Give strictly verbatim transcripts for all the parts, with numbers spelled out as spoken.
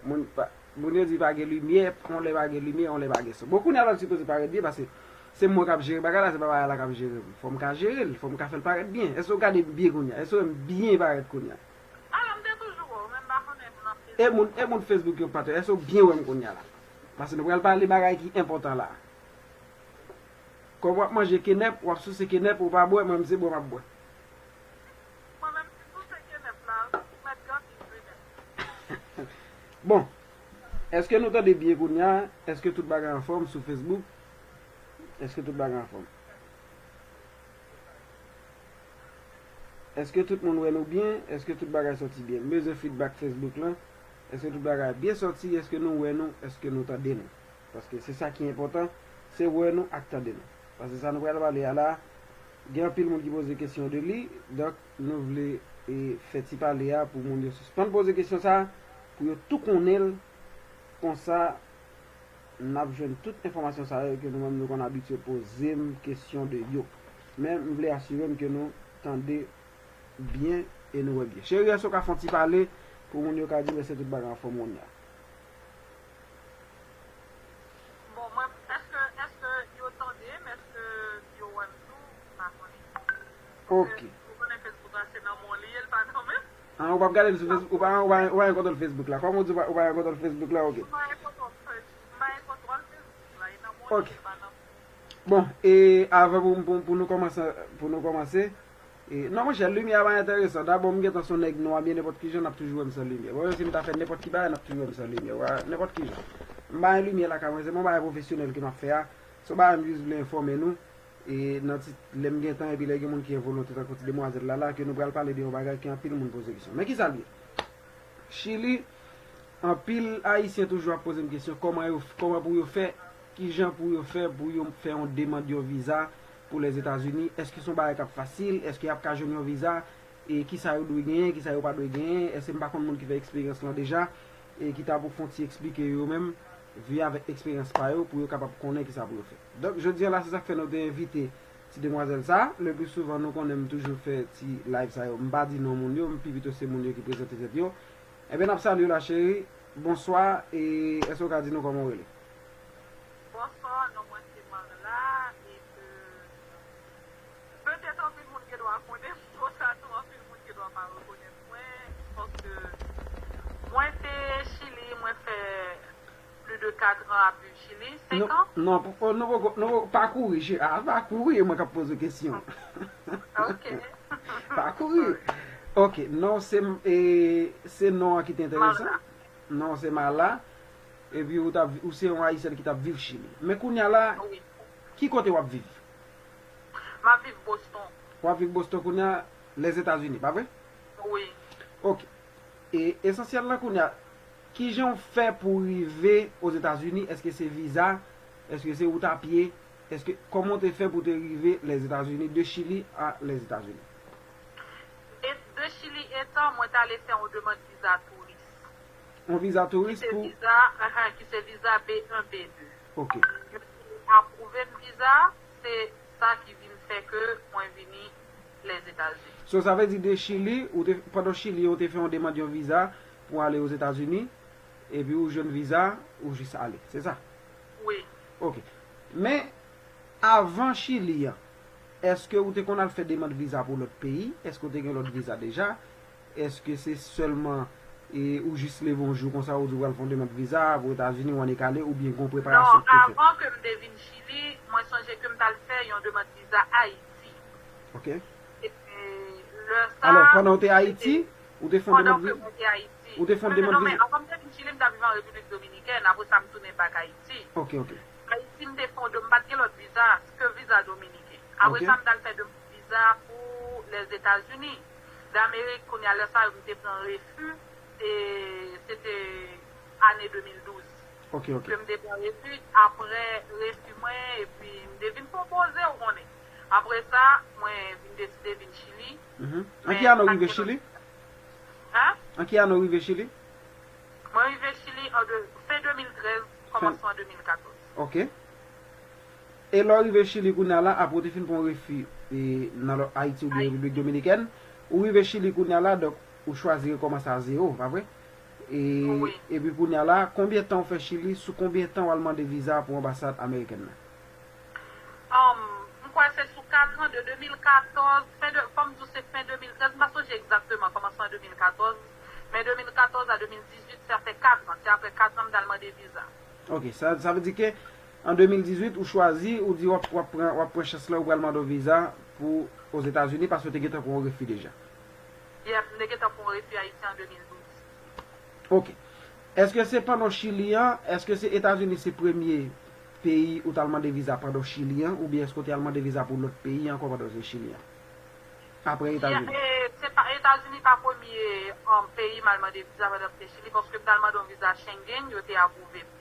Moun pa, moun yo di pa gen limyè, yon lè pa gen limyè, yon lè pa gen son. Bon, kounye a la l sipoze parèt byen, paske se mwen k ap jere bagay la, se pa bagay la k ap jere m. Fò m ka jere l, fò m ka fè l parèt byen. Èske w gade m byen kounye a? Èske w wè m byen parèt kounye a? Alò, m te toujou wè w, men m pa konnen moun ap... E moun, e moun Facebook yo patè, èske w byen wè m kounye a la? Paske nou pral pale bagay ki enpòtan la. Kòm w ap manje kenèp, w ap souse kenèp, ou pa bwè, mwen, m se bwè m ap bwè. Mwen menm, si m souse kenèp la, m mèt grandi wi, men. Bon, èske nou tande byen kounye a? Èske tout bagay anfòm sou Facebook? Èske tout bagay anfòm? Èske tout moun wè nou byen? Èske tout bagay sòti byen? M bezwen feedback Facebook lan. Èske tout bagay byen sòti? Èske nou wè nou? Èske nou tande nou? Paske se sa ki enpòtan, se wè nou ak tande nou. Paske sa nou pral pale a la, gen anpil moun ki poze kesyon de li, donk nou vle, e, fè ti pale a pou moun yo sispann poze kesyon sa, pou yo tou konnen l, konsa n ap jwenn tout enfòmasyon sa yo ke nou menm nou konn abitye poze m kesyon de yo. Men m vle asire m ke nou tande byen e nou wè byen. Cheri, èske w ka fè yon ti pale pou moun yo ka di m èske tout bagay anfòm kounye a? Bon, mwen, èske, èske yo tande m? Èske yo wè m tou? M pa konnen. Ok. Paske ou konnen Facebook la se nan men w li ye, l pa nan men m. Ah, ou p ap gade l sou Facebook, ou pa, ou pa, ou pa gen kontwòl Facebook la. Kòman w di ou pa, ou pa gen kontwòl Facebook la? Ok. M pa gen kontwòl Face-, m pa gen kontwòl Facebook la, e nan men w li ye, l pa nan men m. Bon, e avan pou, pou, pou nou kòmanse, pou nou kòmanse, e, non, monchè, limyè a pa enteresan. Dabò, m gentan se yon nèg nwa byen, nenpòt ki jan, n ap toujou wè m san limyè. Bon, si m ta fè nenpòt ki bagay, n ap toujou wè m san limyè. Wa, nenpòt ki jan. M pa gen limyè lakay mwen, se pa yon bagay pwofesyonèl ke m ap fè a. Se yon bagay m jis vle enfòme nou, e nan ti, lè m gen tan, epi lè gen moun ki gen volonte, tankou ti demwazèl la, la, ke nou pral pale de yon bagay ke anpil moun poze kesyon. Men ki sa l ye? Chili, anpil Ayisyen toujou ap poze m kesyon, kòman yo, kòman pou yo fè, kijan pou yo fè, pou yo fè yon demann yon viza pou Lèzetazini, èske se yon bagay k ap fasil, èske y ap ka jwenn yon viza, e kisa yo dwe genyen, kisa yo pa dwe genyen, èske m pa konn moun ki fè eksperyans lan deja, e ki ta pou fè yon ti eksplike yo menm, vi avèk eksperyans pa yo, pou yo kapab konnen kisa pou yo fè. Donk, jodi a la, se sa k fè nou te envite ti demwazèl sa, le pli souvan nou konnen m toujou fè ti live sa yo, m pa di non moun yo, m pi pito se moun yo ki prezante tèt yo. Ebyen, n ap salye w la, cheri. Bonswa, e èske w ka di nou kòman w rele? Bonswa, non mwen se Marla, e ke petèt anpil moun gen dwa konnen m, konsa tou anpil moun gen dwa pa rekonèt mwen, paske mwen te Chili, mwen fè plis de kat an ap viv Chili, senk an. Non, non, pou, nou poko, nou pa kouri, cheri, ah, pa kouri, e mwen k ap poze w kesyon. Ok. Pa kouri. Ok, non, se, e, se non an ki te enteresan. Marla. Non, se Marla. Epi ou t ap vi-, ou se yon Ayisyèn ki t ap viv Chili. Men kounye a la, wi, ki kote w ap viv? M ap viv Boston. W ap viv Boston kounye a, Lèzetazini, pa vre? Wi. Ok. E esansyèl lan kounye a, kijan w fè pou w rive Ozetazini? Èske se viza? Èske se wout a pye? Èske, kòman w te fè pou w te rive Lèzetazini, de Chili a Lèzetazini? E de Chili etan, mwen t ale fè yon demann viza touris. Yon viza touris pou? Ki se viza, ahan, ki se viza B un, B deux. Ok. Yo te apwouve m viza, se sa ki vin fè ke mwen vini Lèzetazini. So, sa vle di de Chili, ou te, pandan w Chili, ou te fè yon demann yon viza pou ale Ozetazini, epi ou jwenn viza, ou jis ale, se sa? Wi. Ok. Men, avan Chili an, èske ou te konn al fè demann viza pou lòt peyi? Èske ou te gen lòt viza deja? Èske se sèlman, e, ou jis leve yon jou konsa, ou di ou pral fè yon demann viza pou Etazini, ou annik ale, oubyen gen yon preparasyon ki te fèt? Non, avan ke m te vin Chili, mwen sonje ke m t al fè yon demann viza Ayiti. Ok. E, lè sa, alò, pandan w te Ayiti, ou te fè yon demann viza? Pandan ke mwen te Ayiti. Ou te fè yon demann viza? Non, men avan m te vin Chili, m t ap viv an Repiblik Dominikèn. Apre sa, m tounen back Ayiti. Ok, ok. Ayiti, m te fè yon de-, m pa t gen lòt viza ke viza dominiken. Apre sa, m t al fè de-, viza pou Lèzetazini Damerik. Kounye a, lè sa yo, m te pran refi, e se te ane de mil douz. Ok, ok. Ke m te pran refi, apre refi mwen, epi m te vin pran poze, ou konnen. Apre sa, mwen vin deside vin Chili. Mhm. An ki ane w rive Chili? Hein? An ki ane w rive Chili? Mwen rive Chili an de, fen de mil trèz, kòmansman de mil katòz. Ok. E lè w rive Chili kounye a la, apre w te fin pran refi, e, nan lò-, Ayiti oubyen Repiblik Dominikèn, ou rive Chili kounye a la, donk, ou chwazi rekòmanse a zewo, pa vre? E, epi kounye a la, konbyen tan ou fè Chili? Sou konbyen tan w al mande viza pou anbasad amerikèn nan? Um, m kwè se sou kat an, de de mil katòz, fen de, fò m di w se fen de mil trèz, m pa sonje egzakteman, kòmansman de mil katòz, men de mil katòz a de mil dizuit, sa fè kat an, se apre kat an m t al mande viza. Ok, sa, sa vle di ke an de mil dizuit, ou chwazi, ou di w ap, w ap pran, w ap pran chans lan, ou pral mande yon viza pou Ozetazini, paske w te gentan pran yon refi deja. Yep, m te gentan pran yon refi Ayiti an de mil douz. Ok. Èske se pandan Chili an, èske se Etazini se premye peyi ou t al mande viza pandan Chili an, oubyen èske w te al mande viza pou lòt peyi ankò pandan w te Chili an? Apre Etazini. E, se pa, Etazini pa premye, um, peyi m al mande viza pandan m te Chili, paske m t al mande yon viza Schengen, yo te apwouve m.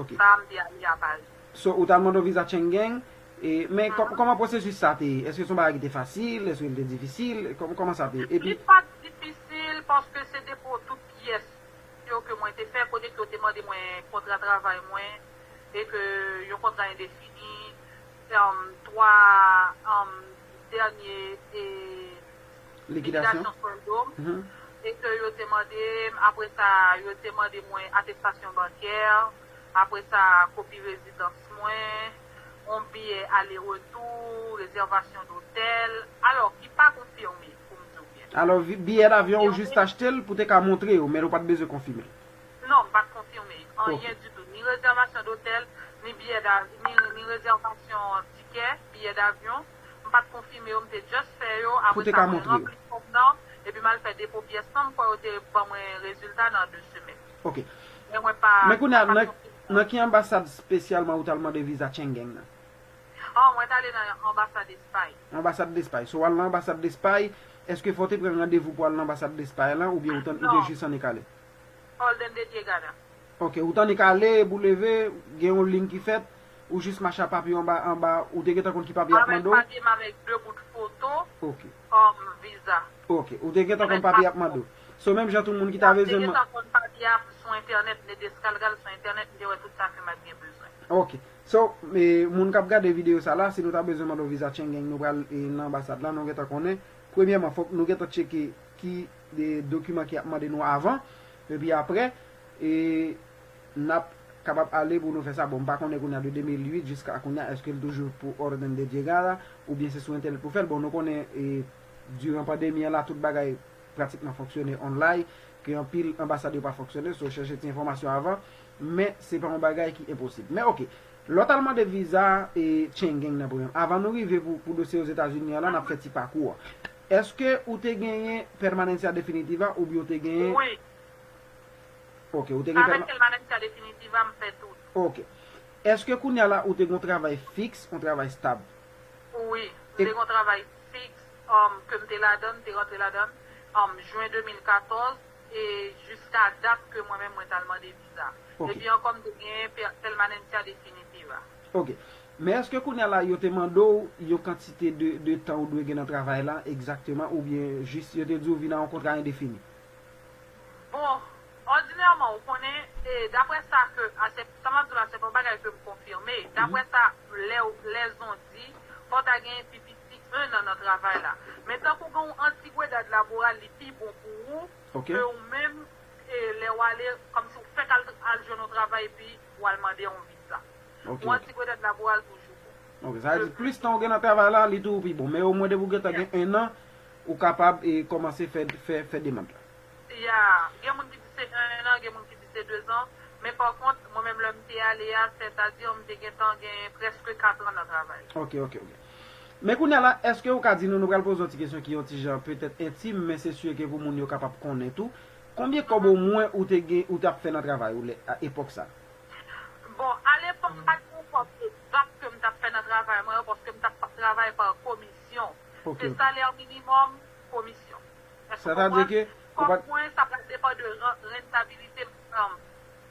Ok. Sa a, m te ale a Pari. So, ou t al mande yon viza Schengen, e, men kò-, kòman pwosesis sa te ye? Èske se yon bagay ki te fasil? Èske li te difisil? Kòm-, kòman sa te ye? Epi li pa t difisil, paske se depo tout pyès yo ke mwen te fè, kote ke yo te mande mwen kontra travay mwen, e ke yon kontra endefini, um, twa, um, dènye, e, likidasyon sweldo m, e ke yo te mande m, apre sa, yo te mande mwen atestasyon bankè, apre sa, kopi rezidans mwen, yon biyè ale retou, rezèvasyon dotèl, alò, ki pa konfime, pou m di w byen. Alò, vi-, biyè davyon ou jis t achte l pou te ka montre yo, men ou pa t bezwen konfime l. Non, m pa t konfime anyen ditou. Ni rezèvasyon dotèl, ni biyè da-, ni, ni rezèvasyon tikè, biyè davyon. M pa t konfime yo, m te just fè yo. Apre sa, mwen ranpli fòm nan, epi m al fè depo pyès lan, m kwè yo te ban mwen rezilta nan de semèn. Ok. Men mwen pa, men kounye a, nan, nan ki anbasad espesyalman ou t al mande viza Schengen nan? Oh, mwen t ale nan anbasad Espay. Anbasad Espay. So, w al nan anbasad Espay, èske fò w te pran randevou pou al nan anbasad Espay lan, oubyen ou t, ou te jis annik ale? Orden de llegada. Ok, ou t annik ale, epi w leve, gen yon liy ki fèt, ou jis mache ak papye anba, anba, ou te gentan konn ki papye y ap mande w? Avèk papye m avèk de bout foto, um, viza. Ok, ou te gentan konn papye y ap mande w. So, menm jan tout moun ki ta bezwen. M te gentan konn papye a sou entènèt, m te deskalgal sou entènèt, m te wè tout sa ke m ap gen bezwen. Ok. So, e, moun k ap gade videyo sa la, si nou ta bezwen mande yon viza Schengen, nou pral, e, nan anbasad la, nou gentan konnen. Premyèman, fòk nou gentan tcheke ki, e, dokiman ki ap mande nou avan. Epi apre, e, n ap kapab ale pou nou fè sa. Bon, m pa konnen kounye a de de mil uit jiska kounye a, èske l toujou pou orden de llegada, oubyen se sou entènèt pou fè l. Bon, nou konnen, e, diran pandemi an la, tout bagay pratikman fonksyone online, ke anpil anbasad yo pa fonksyone, so chèche ti enfòmasyon avan, men se pa yon bagay ki enposib. Men ok, lè w t al mande viza, e, Schengen nan premyèman, avan nou rive pou, pou dosye Ozetazini an la, n ap fè ti pakou an. Èske ou te genyen permanencia definitiva oubyen ou te genyen? Wi. Ok, ou te gen. Avèk permanencia definitiva, m fè tout. Ok. Èske kounye a la ou te gen yon travay fiks, yon travay stab? Wi, m te gen yon travay fiks, um, ke m te ladan, m te rantre ladan, um, jen de mil katòz, e jiska dat ke mwen menm mwen t al mande viza. Ok. Epi ankò m te gen pe-, permanencia definitiva. Ok. Men èske kounye a la yo te mande w yon kantite de, de tan ou dwe gen nan travay la egzakteman, oubyen jis yo te di w vin a yon kontra endefini? Bon, òdinèman, ou konnen, e, daprè sa ke, a, se, sa m ap di w la, se pa yon bagay ke m konfime. Daprè sa, lè, lèzon di, fò w ta gen pi piti en an nan travay la. Men tankou gen yon antigwedad laboral, li pi bon pou ou, ke ou menm, e, lè w ale, kòmsi w fèk al, al jwenn yon travay, epi w al mande yon viza. Ok, ok. Yon antigwedad laboral toujou bon. Ok, sa vle di plis tan ou gen nan travay la, li toujou pi bon. Men omwen depi w gentan gen en an, ou kapab, e, kòmanse fè, fè, fè demann la. Ya, gen moun ki di se en an, gen moun ki di se de zan, men pa kont, mwen menm lè m te ale a, sètadi m te gentan gen prèske kat an nan travay. Ok, ok, ok. Men kounye a la, èske ou ka di nou, nou pral poze yon ti kesyon ki yon ti jan petèt entim, men se si ke pou moun yo kapab konnen tou. Konbyen kòb omwen ou te gen, ou t ap fè nan travay ou lè, a epòk sa? Bon, alepòk, m pa t gen yon kòb egzak ke m t ap fè nan travay mwen yo, paske m t ap travay pa komisyon. Ok, ok. Se salè minimòm, komisyon. Èske w konprann? Kòb mwen, sa pral depann de ran-, rentabilite m, um,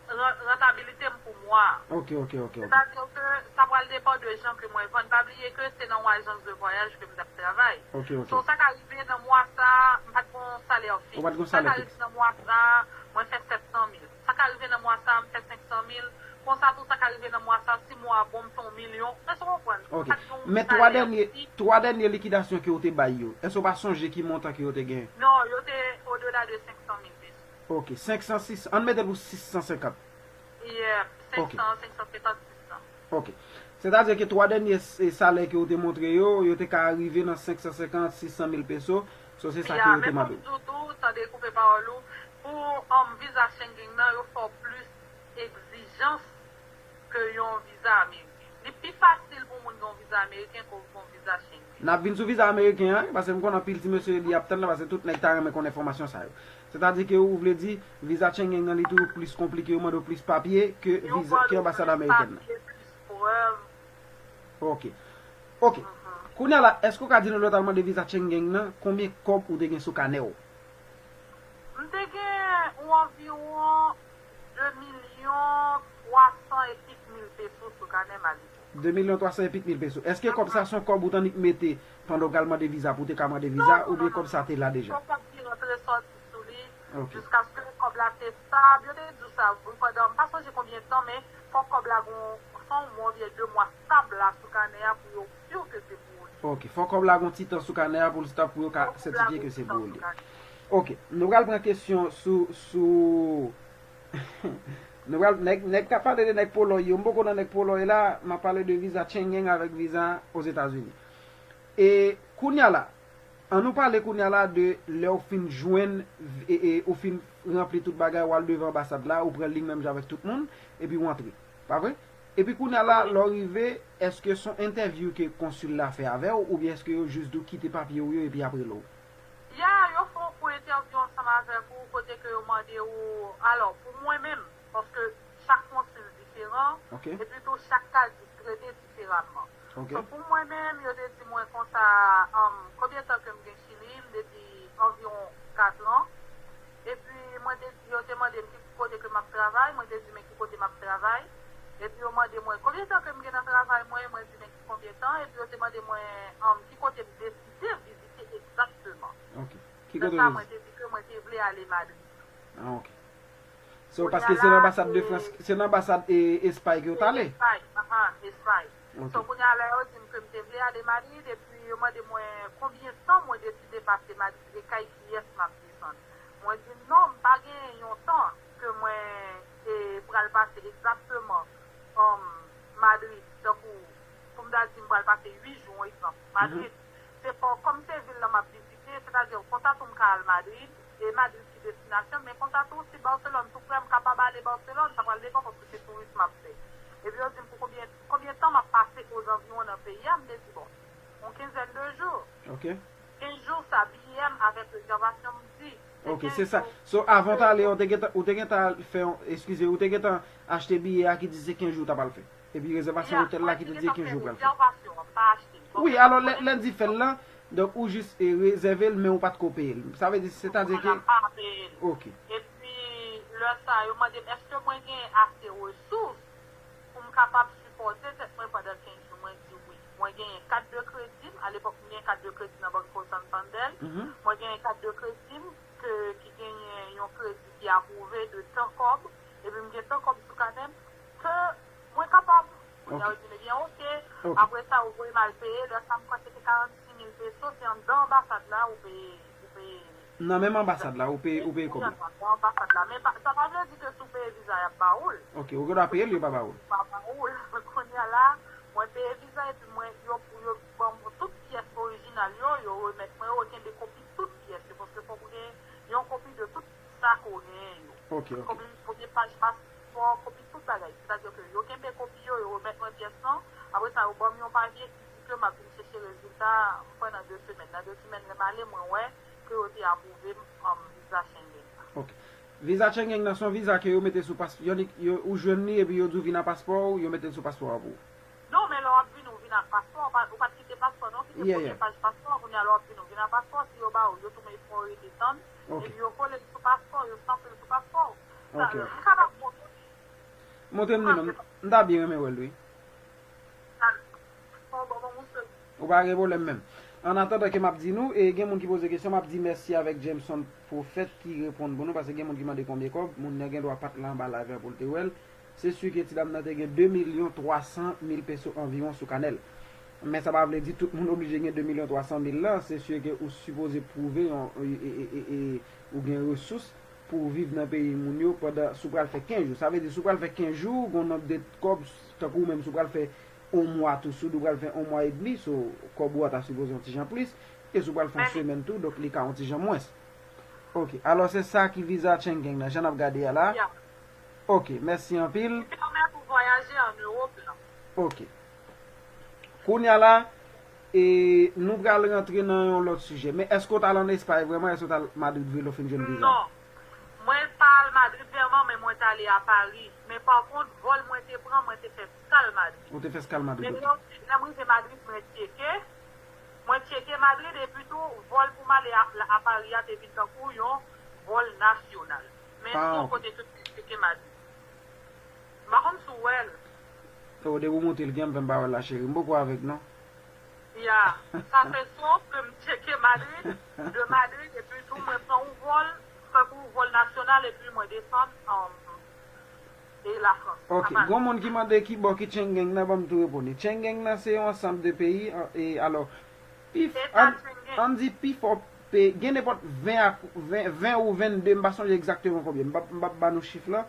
ran-, rentabilite m pou mwa a. Ok, ok, ok, ok. Sètadi ke sa pral depann de jan ke mwen vann. Pa bliye ke se nan yon ajans de vwayaj ke m t ap travay. Ok, ok. So, sa ka rive nan mwa sa a, m pa t gen yon salè fiks. Ou pa t gen yon salè fiks. Sa ka rive nan mwa sa a, mwen fè sèt san mil. Sa ka rive nan mwa sa a, m fè senk san mil. Konsa tou, sa ka rive nan mwa sa a, si mwa a bon, m fè yon milyon. Èske w konprann? Ok. Men twa dènye, twa dènye likidasyon ke w te bay yo, èske w pa sonje ki montan ke yo te genyen? Non, yo te odela de senk san mil peso. Ok, senk san, sis san, ann mete l pou sis san senkant. Yeah, Ok. senk san, senk san senkant, sis san. Ok. Sètadi ke twa dènye s- e, salè ke ou te montre yo, yo te ka rive nan senk san senkant, sis san mil peso. So, se sa ke Ya, yo te men mande fòm w. di w tou, tande koupe pawòl ou, pou um, viza Schengen nan, yo fè w plis egzijans ke yon viza ameriken. Li pi fasil pou moun gen yon viza ameriken ke yon viza Schengen. N ap vin sou viza ameriken an, paske m konn anpil ti mesye li ap tann la, paske tout nèg ta renmen konn enfòmasyon sa yo. Sètadi ke ou vle di, viza Schengen nan li toujou plis konplike, yo mande w plis papye ke Yo viza, ke mande anbasad plis amerikèn nan. papye, plis prèv. Ok. Ok. Kounye a la, èske w ka di nou lè w t al mande viza Schengen nan, konbyen kòb ou te gen sou kanè w? M te gen yon anviwon de milyon twa san e kèk mil peso sou kanè m alepòk. De milyon twa san e kèk mil peso. Èske kòb sa se yon kòb ou t annik mete pandan w t al mande viza pou w te ka mande viza, oubyen kòb sa te la deja? Fòk kòb ki rantre sòti sou li, Ok. jiskaske kòb la te stab. Yo te di w sa, wi, pandan, m pa sonje konbyen tan, men fòk kòb la gon, fò yon mwa oubyen de mwa stab la sou kanè a pou yo si ke se pou ou li. Ok, fò kòb la gon ti tan sou kanè a pou l stab pou yo ka Fòk kòb la sètifye gon ke ti se tan pou ou sou li. kanè. Ok, nou pral pran kesyon sou, sou, nou pral, nèg, nèg k ap pale de nèg Polòy yo, m poko nan nèg Polòy la, m ap pale de viza Schengen avèk viza Ozetazini. E kounye a la, ann nou pale kounye a la de lè w fin jwenn, e, e, ou fin ranpli tout bagay, w al devan anbasad la, ou pran liy menm jan avèk tout moun, epi w antre. Pa vre? Epi kounye a la, lè w rive, èske se yon entèvyou ke konsil la fè avè w, oubyen èske yo jis di w kite papye w yo epi y ap rele w? Ya, yo fè yon kou entèvyou ansanm avèk ou, kote ke yo mande ou, alò, pou mwen menm, paske chak konsil diferan, Ok. epi tou chak ka di, trete diferaman. Ok. So, pou mwen menm, yo te di mwen konsa, um, konbyen tan ke m gen Chili, m te di anviwon katran. Epi, mwen te, yo te mande m ki kote ke m ap travay, mwen te di men ki kote m ap travay. Epi, yo mande mwen konbyen tan ke m gen nan travay mwen, mwen di men ki konbyen tan. Epi, yo te mande mwen um, ki kote m deside vizite egzakteman. Ok. Ki Nan kote sa, w mwen vizite? Te di ke mwen te vle ale Madrid. Ah, ok. So, paske se nan anbasad de Frans, se nan anbasad e, Espay ke w t ale? Espay, aha, Espay. Ok. So, kounye a la, yo di m ke m te vle ale Madrid, epi yo mande mwen konbyen tan mwen deside pase Madrid, e kay kiyès m ap desann. Mwen di non, m pa gen yon tan ke mwen e, pral pase egzakteman um, Madrid, tankou, pou m ta di m pral pase uit jou, yon egzanp, Madrid, se fò, kòm se vil la m ap vizite, sètadi, konsa tou m ka al Madrid, e Madrid ki destinasyon, men konsa tou, si Barcelone tou prè, m kapab ale Barcelone, sa pral depann paske se touris m ap fè. Epi yo di m pou konbyen, konbyen tan m ap pase ozanviwon nan peyi a, m te di, bon, yon kenzèn de jou. Ok. Kenz jou sa, biyè m avèk rezèvasyon m di. Ok, se sa. So, avan w t ale, ou te gentan, ou te gentan fè yon, eskize, ou te gentan achte biyè a ki di se kenz jou w t ap al fè. Epi rezèvasyon otèl la ki te di kenz jou w pral fè. Rezèvasyon, m pa achte. Wi, alò lè, lè n di fè l lan, donk ou jis e, rezève l, men ou pa t ko peye l. Sa vle di, sètadi ke. Mwen pa peye l. Ok. Epi, lè sa, yo mande m, èske mwen gen ase resous pou m kapab sipòte tèt mwen pandan kenz jou? Mwen di wi. Mwen genyen kat de kredi m. Alepòk, mwen genyen kat de kredi nan Banco Santander. Mhm. Mwen genyen kat de kredi m ke, ki genyen yon kredi ki apwouve de tan kòb. Epi m gen tan kòb sou kanè m ke mwen kapab. Kounye a, yo di m, ebyen, oke. Ok. Apre sa, yo voye m al peye. Lè sa, m kwè se te karannsis mil peso. Se anndan anbasad la, ou peye, ou peye. Nan menm anbasad la, ou peye, ou peye kòb la. Nan anbasad la. Men pa, sa pa vle di ke si w peye viza, y ap ba ou l. Ok, ou gen dwa peye l, yo pa ba ou l. Pa ba ou l. Kounye a la, mwen peye viza, epi mwen, yo, yo ban m tout pyès orijinal yo, yo remèt mwen yo, yo kenbe kopi tout pyès yo, paske fòk ou gen yon kopi de tout sa ke w genyen yo. Ok, ok. Kopi, kopi paj paspò, kopi tout bagay. Sètadi ke yo kenbe kopi yo, yo remèt mwen pyès lan. Apre sa, yo ban m yon papye ki di ke m ap vin chèche rezilta, m kwè nan de semèn. Nan de semèn, lè m ale, mwen wè ke yo te apwouve m, um, viza Schengen la. Ok. Viza Schengen nan se yon viza ke yo mete sou paspò, yo, ou jwenn li epi yo di w vin a paspò w, yo mete l sou paspò a pou ou. Non, men lè w ap vini, ou vin ak paspò, ou pa, ou pa t kite paspò, non, ou kite premye paj paspò, kounye a lè w ap vini, ou vin ak paspò, si yo ba ou, yo tou men fò w rete tann, epi yo kole l sou paspò, yo stanpe l sou paspò. Sa, m kapab montre w li. Montre m li non, m ta byen renmen wè l wi. Al, fò w ban mwen yon segonn. Ou pa gen pwoblèm menm. An atandan ke m ap di nou, e gen moun ki poze kesyon, m ap di mèsi avèk Jameson Prophète ki reponn pou nou, paske gen moun ki mande konbyen kòb, moun nan gen dwa pa t la anba live la pou l te wè l. Se si ke ti dam nan te gen de milyon twa san mil peso anviwon sou kanè l. Men sa pa vle di tout moun oblije gen de milyon twa san mil lan, se si ke ou sipoze pwouve yon, e, e, e, e, e, ou gen resous pou w viv nan peyi moun yo pandan, si w pral fè kenz jou. Sa vle di, si w pral fè kenz jou, gen yon nonb de kòb, tankou ou menm, si w pral fè yon mwa tou, si w di w pral fè yon mwa edmi, so, kòb ou a ta sipoze yon ti jan plis, e si w pral fè yon semèn tou, donk li ka yon ti jan mwens. Ok, alò se sa ki viza Schengen nan, jan n ap gade a la. Ok, mèsi anpil. Li pèmèt ou vwayaje ann Ewòp la. Ok. Kounye a la, e, nou pral rantre nan yon lòt sijè. Men èske w t al ann Espay vrèman? Èske w t al Madrid vre lè w fin jwenn viza? Non. Mwen pa al Madrid vrèman, men mwen t ale a Pari. Men pa kont, vòl mwen te pran, mwen te fè eskal Madrid. Ou te fè eskal Madrid, men ok. Lè, lè m rive Madrid, mwen tcheke. Mwen tcheke Madrid, epi tou, vòl pou m ale a, a Pari a te vin tankou yon vòl nasyonal. Men se yon kote ke m te tcheke Madrid. M pa konn si w wè l. Oh, depi w montre l gen, m fè m pa wè l la, cheri. M poko avèk, non. Ya, sa fè so ke m tcheke Madrid, de Madrid, epi tou mwen pran yon vòl, tankou yon vòl nasyonal, epi mwen desann, um, e Lafrans. Ok, gon moun ki mande ki bò ki Schengen nan, ban m tou reponn li. Schengen nan se yon ansanm de peyi, an, e alò, pi, an, ann di pi fò peyi, gen nenpòt ven a, ven, ven ou vennde, m pa sonje egzakteman konbyen, m p ap, m p ap ba nou chif la,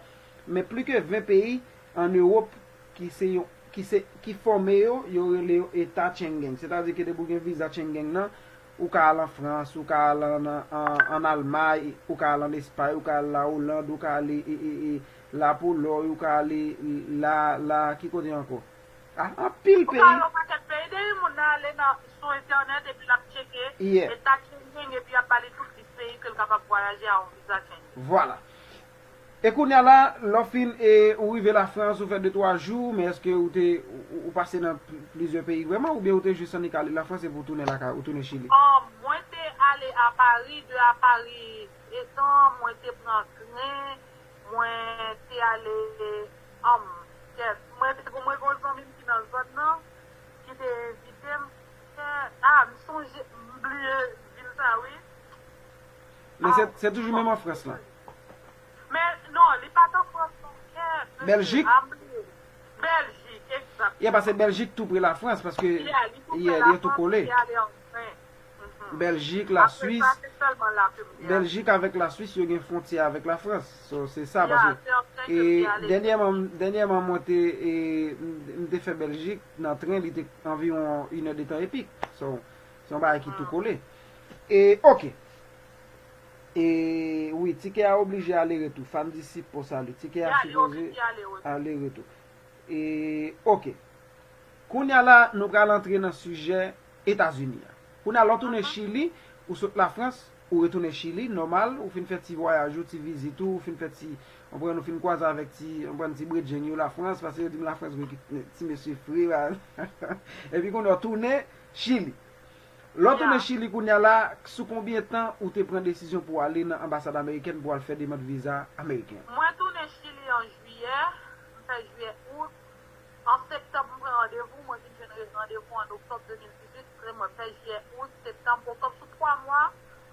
men plis ke ven peyi ann Ewòp ki se yon, ki se, ki fòme yo, yo rele yo eta Schengen. Sètadi ke depi w gen viza Schengen nan, ou ka al an Frans, ou ka al an, an, an Almay, ou ka al an Espay, ou ka al la Oland, ou ka ale, e, e, e, la Polòy, ou ka ale la, la, ki kote ankò? Ah, anpil peyi. Ou ka al yon pakèt peyi, depi moun nan ale nan, sou entènèt, epi l ap tcheke eta Schengen, epi y ap ba li tout lis peyi ke l kapab vwayaje a yon viza Schengen. Vwala. E kounye a la, lè w fin, e, ou rive Lafrans, ou fè de twa jou, men èske ou te, ou, ou pase nan pl-, plizyè peyi vrèman, oubyen ou te jis annik ale Lafrans epi ou tounen lakay, ou tounen Chili? An, mwen te ale a Pari, de a Pari etan, mwen te pran tren, mwen te ale, an, kèt, mwen te, mwen gen yon zanmi m ki nan zòn nan, ki te envite m, kèt, a, m sonje, m bliye vil sa, wi. Men se, se toujou menm an Frans lan. Men non, li pa t an Frans non, kè, mesye, Bèljik? A, m bliye. Bèljik, egzakteman. Yeah, paske Bèljik tou pre Lafrans, paske, yeah, li tou pre Lafrans, li ale an tren. Bèljik, Laswis. Apre sa, se sèlman la ke m te ale. Bèljik avèk Laswis, yo gen fwontyè avèk Lafrans. So, se sa, paske, e, dènyèman, dènyèman, mwen te, e, m, m te fè Bèljik nan tren, li te anviwon inèdetan epi. So, se yon bagay ki tou kole. E, ok. E, wi, tikè a oblije ale retou. Fan Disip pou sali. Tikè a sipoze ale retou. E, ok. Kounye a la, nou pral antre nan sijè Etazini a. Kounye a, lè w tounen Chili, ou sot Lafrans, ou retounen Chili, nòmal, ou fin fè ti vwayaj ou, ti vizit ou, ou fin fè ti, w konprann, ou fin kwaze avèk ti, w konprann, ti bredjenn yo Lafrans, paske yo di m Lafrans vre ki ti mesye fre, epi kounye a, w tounen Chili. Lè w tounen Chili kounye a la, sou konbyen tan ou te pran desizyon pou w ale nan anbasad amerikèn pou w al fè demann viza ameriken an? Mwen tounen Chili an jiyè, m fè jiyè, out. An septanm, m pran randevou, mwen vin jwenn re-, randevou an oktòb de mil dizuit, mwen fè jiyè, out, septanm, oktòb, sou twa mwa,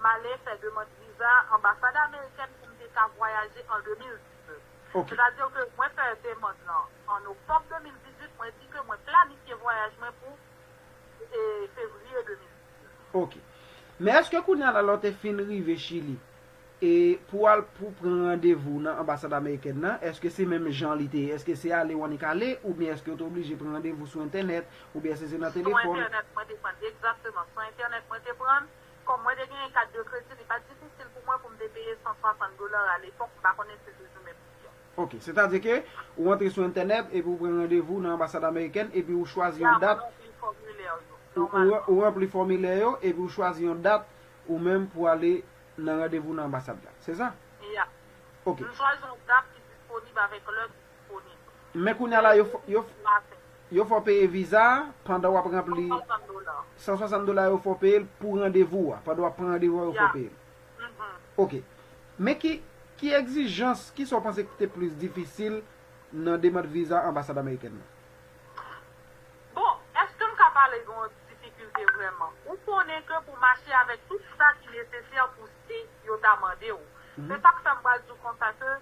m ale fè demann viza anbasad amerikèn pou m te ka vwayaje an de mil diznèf. Ok. Sètadi ke mwen fè demann lan an oktòb de mil dizuit, mwen di ke mwen planifye vwayaj mwen pou e, fevriye de mil dizuit. Ok. Men èske kounye a la, lè w te fin rive Chili, e pou al, pou pran randevou nan anbasad amerikèn nan, èske se menm jan li te ye? Èske se ale w annik ale, oubyen èske w te oblije pran randevou sou entènèt, oubyen èske se nan telefòn? Sou entènèt mwen te pran, egzakteman. Sou entènèt mwen te pran, kòm mwen te genyen kat de kredi, li pa t difisil pou mwen pou m te peye san swasant dola alepòk, m pa konnen si se toujou menm pri an. Ok, sètadi ke ou antre sou entènèt epi ou pran randevou nan anbasad amerikèn epi ou chwazi yon dat, ou, ou, ou ranpli fòmilè yo epi ou chwazi yon dat ou menm pou ale nan randevou nan anbasad la. Se sa? Ok. M chwazi yon dat ki disponib avèk lè ki disponib. Men kounye a la, yo, fè, yo, yo fè w peye viza a pandan w ap ranpli. San swasant dola. San swasant dola yo fè w peye l pou randevou a. Pandan w ap pran randevou a, yo fè w peye l. Ok. Men ki, ki egzijans, ki sa w panse ki te plis difisil nan demann viza anbasad amerikèn nan? Bon, èske m ka pale de yon difikilte vrèman? Ou konnen ke pou mache avèk tout sa ki nesesè pou si yo ta mande w. Se sa k fè m pral di w konsa ke,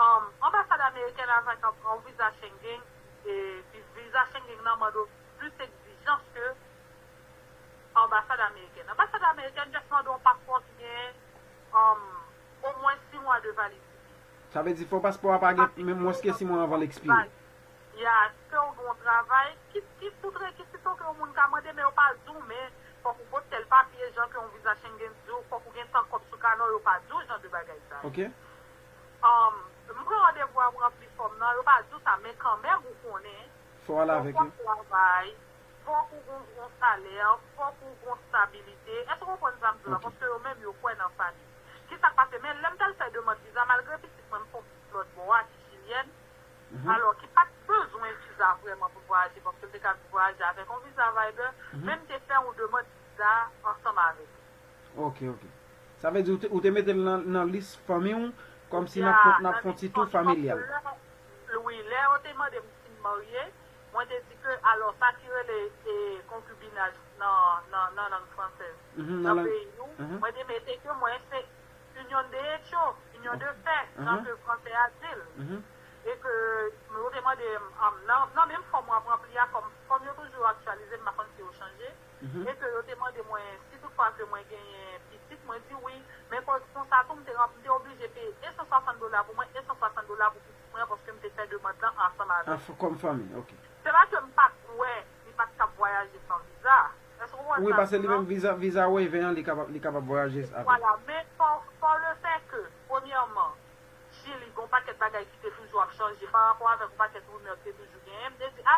um, anbasad amerikèn avèk yon, yon viza Schengen, e, vi-, viza Schengen nan mande w plis egzijans ke anbasad amerikèn. Anbasad amerikèn just mande yon paspò ki gen, um, omwen sis mwa de validite. Sa vle di fò paspò a pa gen men mwens ke sis mwa anvan l ekspire. Ya, ke w gen yon travay, kit, kit ou tre, kit si ke yon moun ka mande, men yo pa di w, men fòk ou pote tèl papye, jan ke yon viza Schengen di w, fòk ou gen tan kòb sou kanè w, yo pa di w jan de bagay sa yo. Ok. Um, m pran randevou a pou ranpli fòm nan, yo pa di w sa, men kanmenm ou konnen, fò w al avèk yo. Fòk ou travay, fòk ou gon, gon salè, fòk ou gon stabilite. Èske w konprann sa m di w la? Ok. Paske yo menm, yo kwè nan fanmi. Kisa k pase? Men lè m t al fè demann viza, malgre pitit mwen, m fè yon pitit lòt bò a, ki chilyèn, mhm, alò, ki pa t bezwen viza vrèman pou l vwayaje, paske l te ka vwayaje avèk yon viza Viber, mhm, men m te fè yon demann viza ansanm avèk li. Ok, ok. Sa vle di ou te, ou te mete l nan, nan lis fanmi w, kòmsi n ap fè, n ap fè yon ti tou familyal. Ya, nan lis fanmi, paske lè, wi, lè yo te mande m si m marye, mwen te di ke, alò, sa ki rele, e, konkibinaj nan, nan, nan lang fransèz, mhm, nan peyi nou, mhm, mwen te mete ke mwen se union de hecho, union de fait, jan ke fransè a di l. Mhm. E ke yo te mande m, am, nan, nan menm fòm w ap ranpli a, kòm fòm yo toujou aktyalize, m pa konn si yo chanje, mhm, e ke yo te mande mwen si toutfwa ke mwen genyen pitit, mwen di wi, men kon, konsa tou, m te, m te oblije peye e san swasant dola pou mwen, e san swasant dola pou pitit mwen, paske m te fè demann lan ansanm avèk. An f-, kòm fanmi, ok. Se pa ke m pa t kwè li pa t kab vwayaje san viza. Èske w konprann sa m di w la? Wi, paske li menm viza, viza waiver an, li kapab, li kapab vwayaje avè l. Vwala, men fò, fò le fè ke, premyèman, Chili, gen yon pakèt bagay ki te toujou ap chanje pa rapò avèk yon pakèt rimè ki te toujou genyen. M te di, a,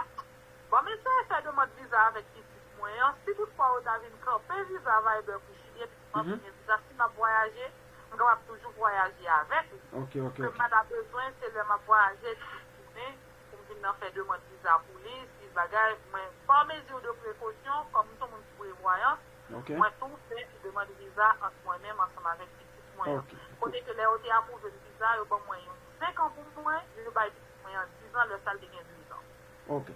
bon, m eseye fè demann viza avèk pitit mwen an. Si toutfwa yo ta vin kanpe viza Viber pou Chili, epi m ap gen viza, si m ap vwayaje, m kapab toujou vwayaje avèk li. Ok, ok, ok. Ke m pa ta bezwen, se lè m ap vwayaje, epi m tounen, pou m vin nan fè demann viza pou li, si bagay, mwen, pa mezi de prekosyon, kòm m se yon moun ki prevwayans, ok, mwen tou fè demann viza ant mwen menm ansanm avèk pitit mwen an. Ok. Kote ke lè yo te apwouve m viza, yo ban mwen yon senk an pou mwen, yo bay pitit mwen an diz an, lè sa l te gen de zan. Ok.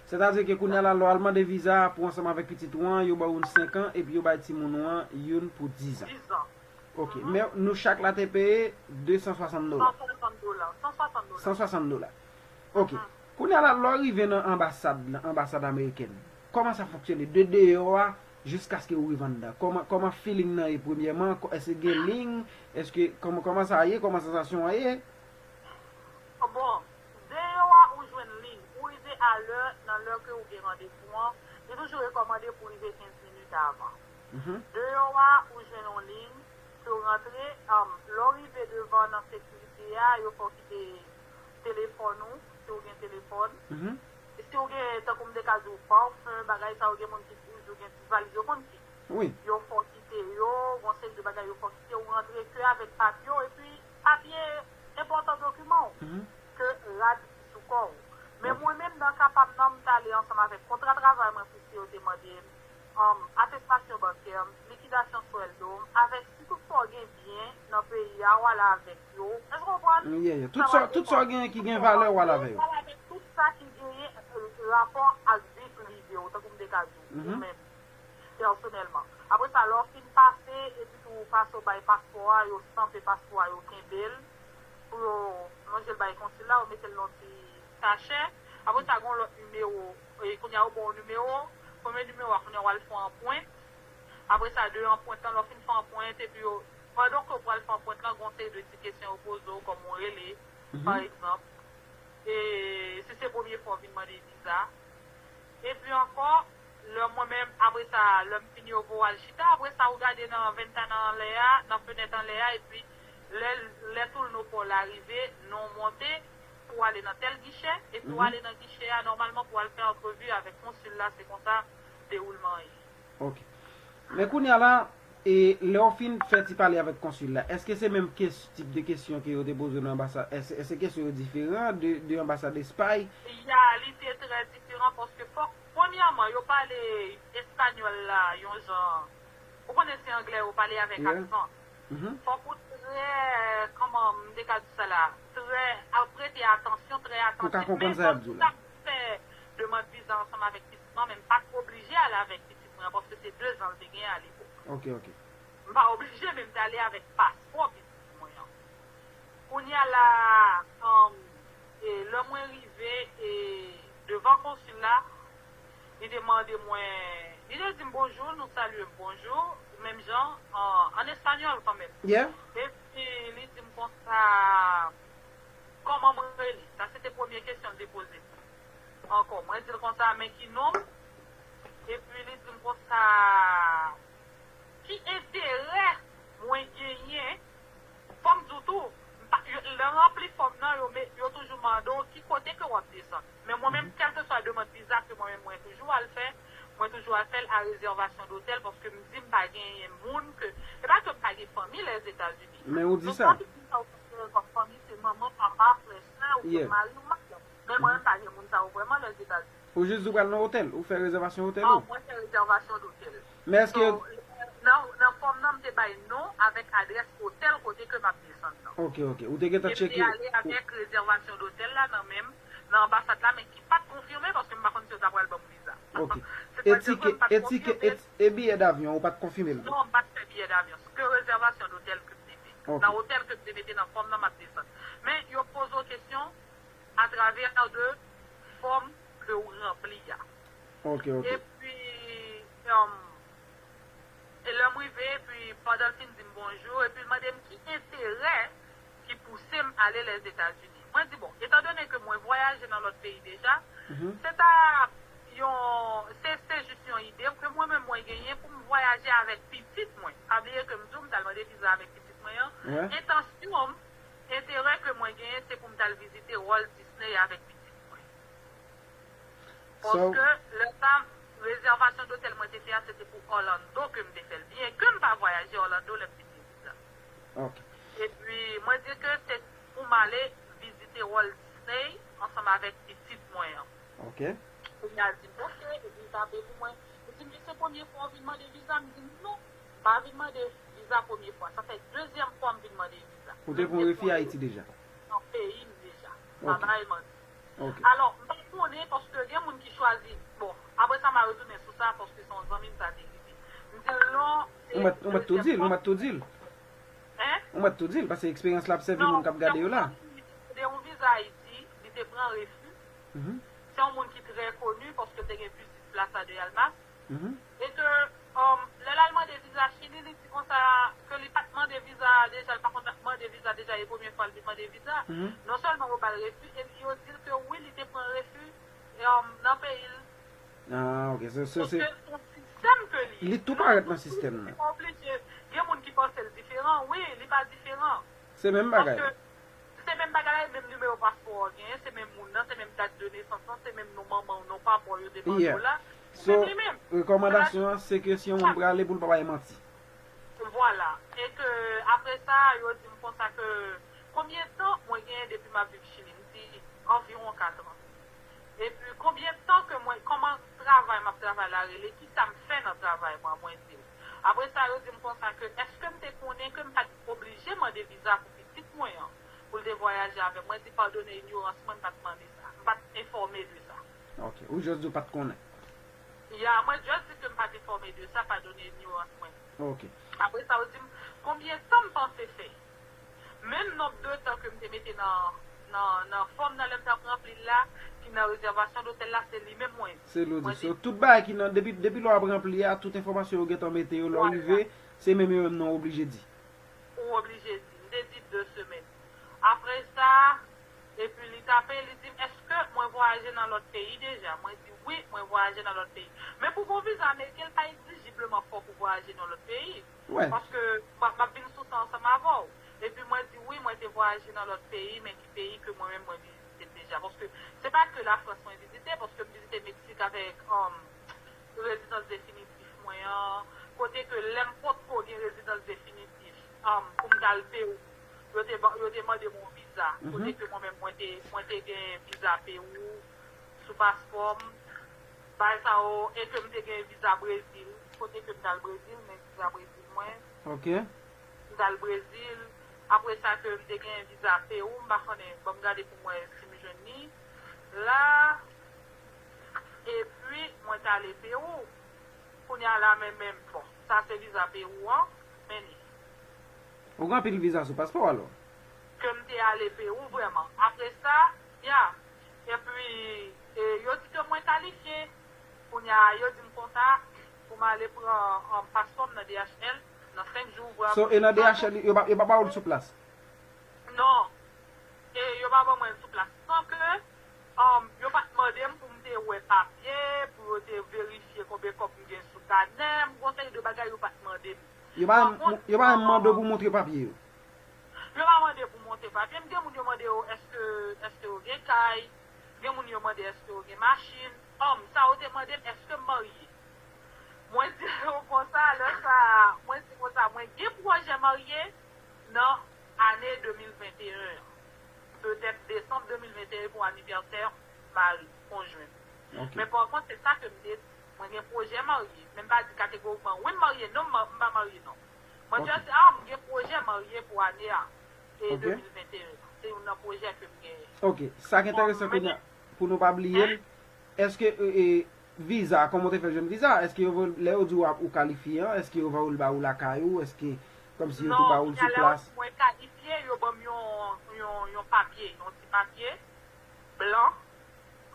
Sètadi ke kounye a la, lè w al mande viza pou ansanm avèk pitit ou an, yo ba w yon senk an, epi yo bay timoun ou an youn pou diz an. Diz an. Ok, men nou chak la te peye de san swasant dola. San swasant dola, san swasant dola. San swasant dola. Ok. Kounye a la, lè w rive nan anbasad, nan anbasad amerikèn, kòman sa fonksyone? De deyò a jiskaske w rive anndan. Kòman, kòman feeling nan ye premyèman? Kò-, èske gen liy? Èske, kòman, kòman sa ye? Kòman sansasyon an ye? Bon, deyò a ou jwenn liy. Ou rive a lè, nan lè ke ou gen randevou an, li toujou rekòmande pou rive kenz minit avan. Mhm. Deyò a ou jwenn yon liy, ke w rantre, um, lè w rive devan nan sekirite a, yo fè w kite telefòn ou, si w gen telefòn. Mhm. E si w gen, tankou m te ka di w, pafen, bagay sa yo, gen moun ki toujou gen ti valiz, yo konn ki. Wi. Yo fè w kite yo, gon seri de bagay yo fè w kite, ou rantre ke avèk papye w, epi papye enpòtan dokiman w, mhm, ke rad ki sou kò w. Men, ok, mwen menm, nan ka pa m nan, m t ale ansanm avèk kontra travay mwen, pou si yo te mande m, um, atestasyon bankè m, likidasyon swèldo m, avèk si toutfwa w gen byen nan peyi a, w ale avèk yo. Èske w konprann? Yeah, yeah. Tout sa, tout sa w genyen ki gen valè, w ale avè yo. W ale avèk tout sa ki genyen, euh, rapò ak vi prive w, tankou m te ka di w, ou menm, pèsonèlman. Apre sa, lè w fin pase, epi tou w pase, w bay paspò a, yo stanpe paspò a, yo kenbe l, pou yo lonje l bay konsil la, yo mete l nan ti sachè. Apre sa, gen yon lòt nimewo, e, kounye a, yo ba w nimewo, premye nimewo a, kounye a, w al fè yon anprent. Apre sa, de anprent lan, lè w fin fè anprent, epi yo, pandan ke w pral fè anprent lan, gen yon seri de ti kesyon yo poze w, kòman w rele, pa egzanp. E si se premye fwa w vin mande viza. Epi ankò, lè mwen menm, apre sa, lè m fini, yo voye w al chita, apre sa, ou gade nan ventana anlè a, nan fenèt anlè a, epi lè, lè toulnopò la rive, non w monte, pou w ale nan tèl gichè, epi w ale nan gichè a, nòmalman, pou w al fè antrevi avèk konsil la, se konsa dewoulman an ye. Ok. Men kounye a la, e lè w fin fè ti pale avèk konsil la, èske se menm kes-, tip de kesyon ke yo te poze w nan anbasad, èske, èske kesyon yo diferan de, de anbasad Espay? Ya, li te trè diferan paske fòk, premyèman, yo pale espanyòl la yon jan, ou konnen se anglè yo pale avèk aksan. Fòk ou trè, kòman m te ka di sa la, trè, ap prete atansyon, trè atansif. Pou ka konprann sa y ap di w la. Men fòk ou ta fè demann viza ansanm avèk pitit mwen, men m pa t oblije ale avèk pitit mwen an, paske se de zan l te gen alepòk. Ok, ok. M pa oblije, men m t ale avèk paspò pitit mwen an. Kounye a la, um, e, lè mwen rive, e, devan konsil la, li te mande mwen, li te di m bonjou, nou salye m bonjou, menm jan, an, an espanyòl kanmenm. Yeah. Epi li di m konsa, kòman mwen rele? Sa se te premye kesyon l te poze m. Ankò, mwen di l konsa, men ki non m? Epi li di m konsa, ki enterè mwen genyen? Fò m di w tou, m pa, yo, lè w ranpli fòm nan, yo, me- yo toujou mande w ki kote ke w ap desann. Men mwen menm, kèlkeswa demann viza ke mwen menm mwen toujou al fè, mwen toujou al fè l a rezèvasyon dotèl, paske m di m pa genyen moun ke, e pa ke m pa gen fanmi Lèzetazini. Men ou di sa. Fanmi, se manman, papa, frè, sè, ou byen mari, ou madanm. Men mwen menm pa gen moun sa yo vrèman Lèzetazini. Ou jis di w pral nan otèl, ou fè rezèvasyon otèl ou? Non, mwen fè rezèvasyon dotèl. Men èske So, nan, nan fòm nan, m te bay non avèk adrès otèl kote ke m ap desann nan. Ok, ok. Ou te gentan tcheke. E m te ale avèk rezèvasyon dotèl la nan men m, nan anbasad la, men ki pa t konfime paske m pa konn si yo ta pral ban m viza. Ok. E tike, e tike, e, e biyè davyon, ou pa t konfime l? Non, m pa t fè biyè davyon. Se ke rezèvasyon dotèl ke m te fè. Ok. Nan otèl ke m te mete nan fòm nan, m ap desann. Men yo poze w kesyon atravè de fòm ke ou ranpli a. Ok, ok. Epi, um, e lè m rive, epi pandan l fin di m bonjou, epi l mande m ki enterè ki pouse m ale Lèzetazini. Mwen di, bon, etandone ke mwen vwayaje nan lòt peyi deja, se ta yon, se, se jis yon ide ke mwen menm mwen genyen pou m vwayaje avèk pitit mwen. Pa bliye ke m di w m t al mande viza avèk pitit mwen an. Entansyon m, enterè ke mwen genyen, se pou m t al vizite Walt Disney avèk pitit mwen. Paske lè sa, rezèvasyon dotèl mwen te fè a, se te pou Orlando ke m te fè l. Byen ke m pa vwayaje Orlando lè m te gen viza. Ok. Epi, mwen di ke se pou m ale vizite Walt Disney ansanm avèk pitit mwen an. Ok. Kounye a, l di m, ok, epi l tape pou mwen. Li di m, se premye fwa w vin mande viza? M di, non, m pa vin mande viza premye fwa. Sa fè dezyèm fwa m vin mande viza. Ou te pran refi Ayiti deja? Nan peyi m deja. Ok. Pa bay manti. Ok. Alò, m pa konnen paske gen moun ki chwazi. Bon, apre sa, m a retounen sou sa paske se yon zanmi m sa te rive. M di l non, se dezyèm fwa. Ou mèt, ou mèt tou di l, ou mèt tou di l. Hein? Ou mèt tou di l, paske eksperyans la ap sèvi moun k ap gade yo la. Non, se yon zanmi m ki te mande yon viza Ayiti, li te pran refi. Se yon moun ki trè koni paske l te gen vizit Plaza de Alma. E ke, um, lè l al mande viza Chili, li di konsa ke li pa t mande viza deja, li pa konn mande viza deja, e premye fwa l vin mande viza. Non sèlman yo ba l refi, e yo di l ke wi, li te pran refi, um, nan peyi l. Ah, ok. So, so, se yon sistèm ke li ye. Li tou parèt nan sistèm nan. Li pa oblije. Gen moun ki panse l diferan. Wi, li pa diferan. Se menm bagay. Paske se menm bagay la, e menm nimewo paspò w genyen, se menm moun nan, se menm dat de nesans lan, se menm non manman w, non papa w yo te mande w la. Se menm li menm. So, rekòmandasyon an, se ke si yon moun prale pou l pa bay manti. Vwala. E ke apre sa, yo di m konsa ke konbyen tan mwen genyen depi m ap viv Chili? M di anviwon kat an. Epi konbyen tan ke mwen, kòman travay m ap travay la rele, kisa m fè nan travay mwen, mwen di l. Apre sa, yo di m konsa ke èske m te konnen ke m pa t oblije mande viza pou pitit mwen an, pou l te vwayaje avè m? Mwen di, padone inyorans mwen, m pa t mande sa. M pa t enfòme de sa. Ok. Ou just di w pa t konnen. Ya, mwen just di ke m pa t enfòme de sa, padone inyorans mwen. Ok. Apre sa, yo di m, konbyen tan m panse fè? Menm nonb de tan ke m te mete nan, nan, nan fòm nan lè m t ap ranpli l la, ki nan rezèvasyon dotèl la, se li menm mwen di. Se li w di. So, tout bagay ki nan, depi, depi lè w ap ranpli a, tout enfòmasyon yo gentan mete yo, lè w rive, se menm yo menm nan w oblije di. Ou oblije di. M te di de semèn. Apre sa, epi li tape, li di m, èske mwen vwayaje nan lòt peyi deja? Mwen di, wi, mwen vwayaje nan lòt peyi. Men pou gon viza ameriken, l pa egzijibleman fòk ou vwayaje nan lòt peyi. Paske m ap, m ap vin sou sa ansanm avè w. Epi mwen di, wi, mwen te vwayaje nan lòt peyi, men ki peyi ke mwen menm mwen vizite deja? Paske se pa ke Lafrans mwen vizite, paske m vizite Meksik avèk, um, rezidans definitif mwen an, kote ke lè m potko gen rezidans definitif, um, pou m t al Pewou, yo te, yo te mande m yon viza, kote ke mwen menm mwen te, mwen te gen viza Pewou sou paspò m, bagay sa yo, e ke m te gen viza Brezil, kote ke m t al Brezil, men viza Brezil mwen. Ok. M t al Brezil, apre sa ke m te gen viza Pewou, m pa konnen, ban m gade pou m wè si m jwenn li la, epi mwen t ale Pewou. Kounye a la, men, men, bon, sa se viza Pewou an, men li. Ou gen anpil viza sou paspò w alò? Ke m te ale Pewou vrèman. Apre sa, ya, epi, e, yo di ke mwen kalifye. Kounye a, yo di m konsa, pou m ale pran, um, paspò m nan D H L, nan senk jou, vrèman. So, e nan D H L, yo pa, yo pa ba w l sou plas? non. E yo pa ban mwen l sou plas. San ke um, yo pa t mande m pou m te wè papye, pou yo te verifye konbyen kòb m gen sou kanè m, gon seri de bagay yo pa t mande m. Yo pa menm yo pa menm mande w pou w montre papye yo. Yo pa mande pou montre papye m. Gen moun yo mande yo èske èske yo gen kay, gen moun yo mande èske yo gen machin. Òm, sa yo te mande m èske m marye. Mwen di yo konsa, lè sa a, mwen di konsa, mwen gen pwojè marye nan ane de mil venteyen an. Petèt desanm de mil venteyen pou anivèsè mari, konjwen m. Men pa kont, se sa ke m te di. Mwen gen pwojè marye. Men m pa di kategorikman wi m marye, non, m pa marye, non. Mwen just di, a, m gen pwojè marye pou ane a. E de mil venteyen an. Se youn nan pwojè ke m genyen. Ok. Sa k enteresan kounye a, pou nou pa bliye l, èske viza, kòman w te fè jwenn viza? Èske yo voye, lè yo di w ou kalifye an, èske yo voye l ba ou lakay ou? Èske kòmsi yo tou ba ou l sou plas? Mwen kalifye, yo ban m yon, yon, yon papye, yon ti papye blan.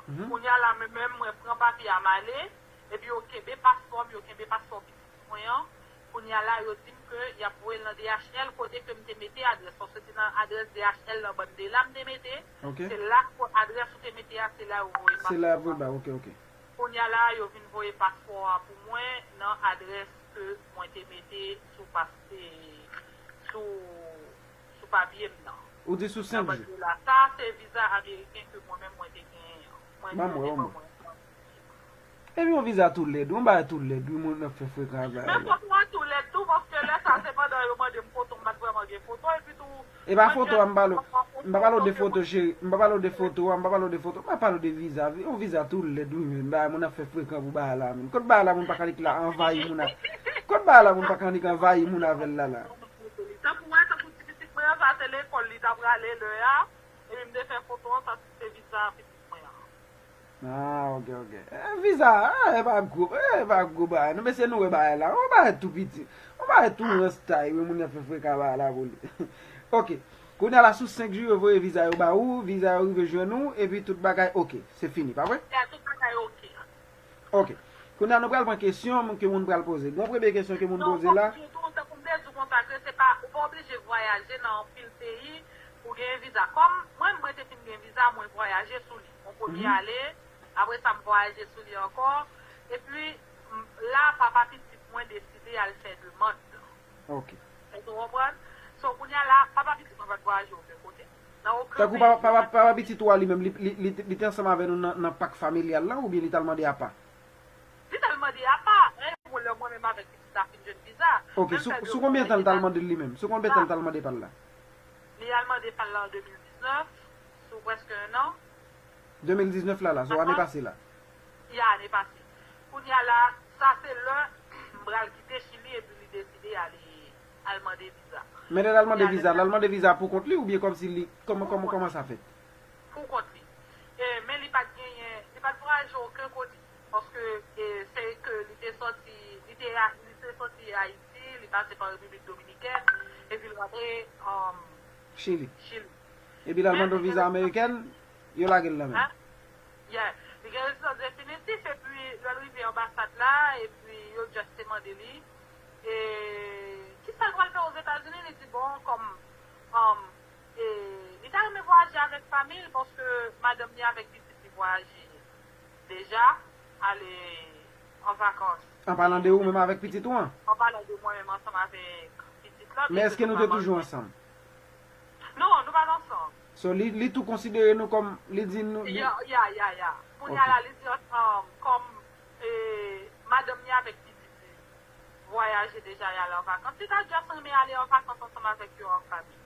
Kounye a la, mwen menm, mwen pran papye a m ale, epi yo kenbe paspò m, yo kenbe paspò pitit mwen an. Kounye a la, yo di m ke y ap voye l nan D H L kote ke m te mete adrès, paske se nan adrès D H L nan Bande la m te mete. Se la adrès ou te mete a, se la yo voye paspò a. Se la yo voye ba, ok, ok. Kounye a la, yo vin voye paspò a pou mwen nan adrès ke mwen te mete sou pas, e, sou, sou papye m nan. Ou di sou senk jou. Nan Bande la. Sa, se viza ameriken ke mwen menm mwen te genyen an. Mwen te ban mwen. Epi yon viza tou lèd, yon bagay tou lèd, wi, moun ap fè frekan avè l. Men foto a tou lèd tou, paske lè sa se pandan yo mande m foto, m pa t vrèman gen foto, epi tou. E pa foto a m pale w, m pa pale w de foto, cheri, m pa pale w de foto a, m pa pale w de foto, m ap pale w de viza, yon viza tou lèd, wi, men bagay moun ap fè frekan pou bagay la, men. Kot bagay la moun pa ka nik la anvayi moun a, kot bagay la moun pa ka nik anvayi moun avè l la, la. Tankou wè, tankou ti pitit mwen an, sa se lekòl li t ap prale lè a, epi m te fè foto an, sa se viza pitit mwen an. Ah, ok, ok. Eh, viza, ah, e pa gwo, eh, e pa gwo bagay. Non, mesye, nou wè bagay la. Yon bagay tou piti. Yon bagay tou rans tay, wi, moun nan fè frekan bagay la pou li. Ok. Kounye a la, sou senk jou, yo voye viza yo ba ou, viza yo rive jwenn ou, epi tout bagay, ok. Se fini, pa vre? Ya, tout bagay ok. Ok. Kounye a, nou pral pran kesyon ke moun pral poze. Gon premye kesyon ke moun poze la. Non, fòk m di w tou, tankou m te di w konsa, ke se pa, ou pa oblije vwayaje nan anpil peyi pou genyen viza. Kòm mwen, mwen te fin gen viza, mwen vwayaje sou li. Mwen premye ale, apre sa m vwayaje sou li ankò. Epi, m, la, papa pitit mwen deside al fè demann. Ok. Èske w konprann? So, kounye a la, papa pitit mwen pa t vwayaje okenn kote. Nan okenn peyi. Tankou papa, papa, papa pitit ou a li menm, li, li, li, li te ansanm avè nou nan, nan pak familyal la, oubyen li t al mande apa? Li t al mande apa. Lè mwen menm avèk pitit la fin jwenn viza. Ok, sou, sou konbyen tan li t al mande l li menm? Sou konbyen tan li t al mande pa l la? Li al mande pa l la an de mil diznèf, sou prèske en an. De mil diznèf la, la, so ane pase la. Ya, ane pase. Kounye a la, sa se lè m pral kite Chili epi li deside ale, al mande viza. Men lè l al mande viza, l al mande viza pou kont li oubyen kòmsi li, kòman, kòman, kòman sa fèt? Pou kont li. E, men li pa t genyen, li pa t vwayaje okenn kote. Paske, e, se ke li te sòti, li te, li te sòti Ayiti, li pase pa Repiblik Dominikèn, epi l rantre, um, Chili. Chili. Epi l al mande yon viza amerikèn, yo lage l nan men l. Yeah. Li gen rezidans definitif, epi lè l rive anbasad la, epi yo just te mande li, e, kisa l pral fè Ozetazini, li di, bon, kòm, um, e, li ta renmen vwayaje avèk fanmi l, paske madanm li avèk pitit li vwayaje deja, ale an vakans. An palan de ou menm avèk pitit ou an? An palan de mwen menm ansanm avèk pitit la. Men èske nou te toujou ansanm? Non, nou pa t ansanm. So, li, li tou konsidere nou kòm, li di nou, li... Ya, ya, ya, ya. Kounye a la, li di, um, kòm, e, madanm li avèk pitit li vwayaje deja, y ale an vakans, li ta just renmen ale an vakans ansanm avèk yo an fanmi.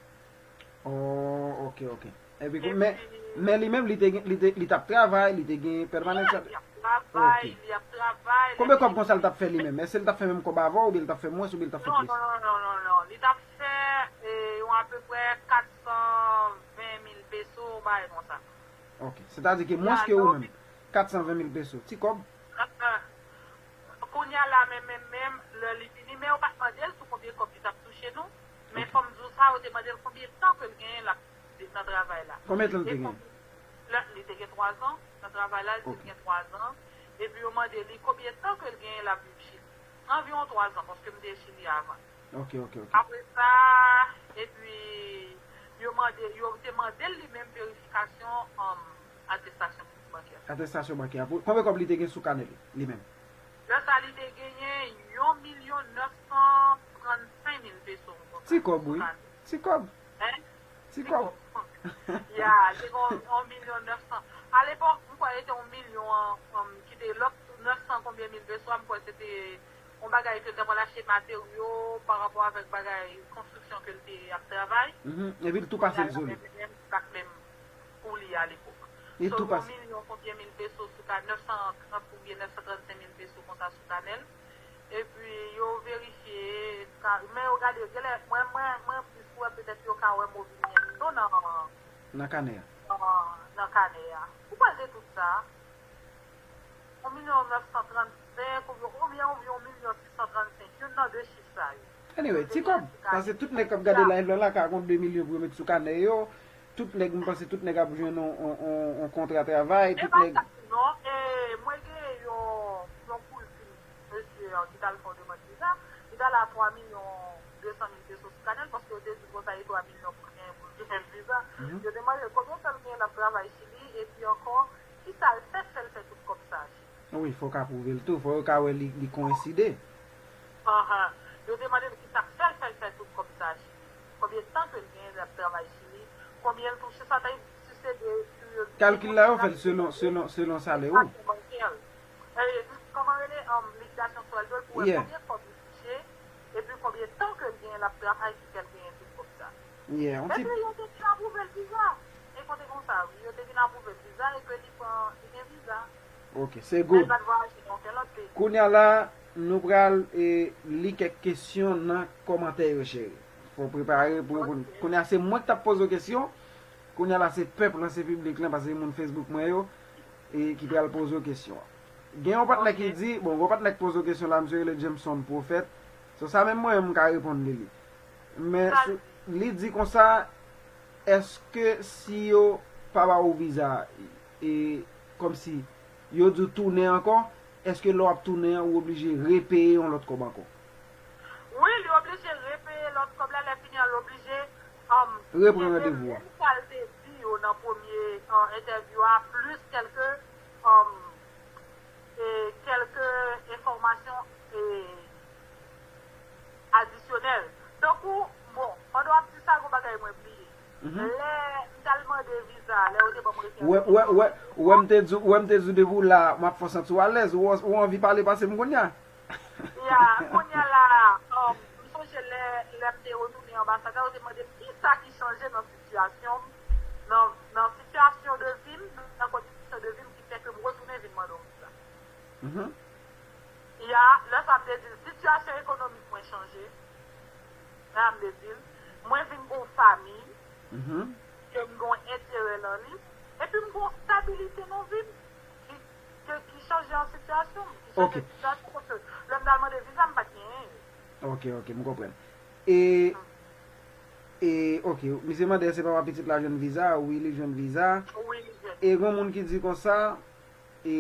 Oh, ok, ok. Epi, men, men li menm, li te gen, li te, li t ap travay, li te gen pèmanans. Li ap travay, li ap travay. Konbyen kòb konsa l t ap fè li menm? Èske l t ap fè menm kòb avè w, oubyen l t ap fè mwens, oubyen l t ap fè plis? Non, non, non, non, non, non. Li t ap fè, e, yon apeprè kat san ven mil peso, yon bagay konsa. Ok. Sètadi ke mwens ke ou menm. Kat san ven mil peso. Ti kòb. Kounye a la, men, men, men, lè li vini, men yo pa t mande l sou konbyen kòb li t ap touche, non. Men fò m di w sa, yo te mande l konbyen tan ke l genyen l ap nan travay la. Konbyen tan l te genyen? Lè, li te gen twazan nan travay la, li te gen twazan. Epi yo mande li konbyen tan ke l genyen l ap viv Chili. Anviwon twazan, paske m te Chili avan. Ok, ok, ok. Apre sa, epi, yo mande, yo te mande l li menm verifikasyon um, atestasyon bankè. Atestasyon bankè. Pou- Konbyen kòb li te gen sou kanè li, li menm? Lè sa li te genyen yon milyon nèf san trannsenk mil peso. Ti kòb, wi. Ti kòb. Hein? Ti kòb. Ya, se yon yon milyon nèf san. Alepòk, m kwè se te yon milyon an, um, ki te lòt nèf san konbyen mil peso, m kwè se te yon bagay ke l te pral achte materyo pa rapò avèk bagay konstriksyon ke l te ap travay. Mhm. Epi l tou pase l sou li. Menm, menm, menm pou li alepòk. Li So, tou yon pase. Milyon konbyen mil peso sou ka nèf san trant oubyen nèf san trannsenk mil peso konsa sou kanè l. Epi yo verifye, ka- men yo gade, genlè, mwen, mwen, mwen plis wè petèt yo ka wè move myen tou nan, Nan kanè a. nan, nan kanè a. Ou panse tout sa? Yon milyon nèf san trannsenk oubyen, oubyen yon milyon sis san trannsenk, youn nan de chif sa yo. Anyway, ti kòb. Paske tout nèg k ap gade live la, la ka gon de milyon pou yo met sou kanè yo. Tout nèg, m panse tout nèg ap jwenn on, on, on, on kontra travay. E Tout pa nèg. Sa non, e mwen gen yon, yon kouzin mesye an ki t al fè yon demann viza, li t al a twa milyon de san mil peso sou kanè l, paske yo te di l konsa e twa milyon pou l genyen pou l genyen viza. Yo te mande l konbyen tan l genyen l ap travay Chili, epi ankò, kisa l fè k fè l fè tout kòb sa a Chili. Wi, fò w ka pwouve l tou. Fò yo ka wè li, li koyenside. Anhan. Yo te mande l kisa k fè l fè l fè tout kòb sa a Chili. Konbyen tan ke l genyen l ap travay Chili. Konbyen l touche, sa ta di si se de. Kalkil la, yo fè l selon, selon, selon salè ou. Kòman rele, um, likidasyon swèldo l pou wè konbyen kòb li touche, epi konbyen tan ke l genyen l ap travay ki fè l genyen tout kòb sa. Yeah, on ti Epi yo te vin apwouve l viza. E kote konsa, wi, yo te vin apwouve l viza e ke li pran, li gen viza. Ok, se Men good. l pa t vwayaje nan okenn lòt peyi. Kounye a la, nou pral e, li kèk kesyon nan kòmantè yo, cheri. Fò w prepare pou pou- kounye a se mwen k t ap poze w kesyon. Kounye a la se pèp lan, se piblik lan, paske se moun Facebook mwen yo e ki pral poze w kesyon. Gen yon patnè ki di, bon, yon patnè k poze w kesyon la, misye rele Jameson Pwofèt. So sa menm mwen menm m ka reponn li li. Men sou- li di konsa, èske si yo pa ba ou viza e kòmsi yo di w tounen ankò, èske lè w ap tounen an ou oblije repeye yon lòt kòb ankò? Wi, li oblije repeye lòt kòb la, lè fini an l oblije um, Repran randevou a. Sa l te di yo nan premye uh, entèvyou a, plis kèlke um, e, kèlke enfòmasyon e, adisyonèl. Tankou, bon, pandan w ap di sa, gon bagay mwen bliye. Lè m t al mande viza, lè yo te ban m referans. Ou wè, ou wè, ou wè, ou wè m te di w, ou wè m te di w depi w la, m ap fè w santi w alèz, ou, ou anvi pale pase m kounye a. Ya, kounye a la, um, m sonje lè, lè m te retounen anbasad la, yo te mande m kisa ki chanje nan sitiyasyon m, nan, nan sitiyasyon de vi m, nan kondisyon de vi m ki fè ke m retounen vin mande yon viza. Mhm. Ya, lè sa m te di l, sitiyasyon ekonomik mwen chanje. Sa m te di l, mwen vin gon fanmi, Mhm. ke m gon enterè nan li, epi m gon stabilite nan vi m. Ki, ke, ki chanje an sitiyasyon m. Ki chanje Ok. Sitiyasyon, paske lè m t al mande viza, m pa t genyen. Ok, ok, m konprann. E, e, ok, misye mande èske papa pitit la jwenn viza? Wi, li jwenn viza. Wi, li jwenn. E gon moun ki di konsa, e,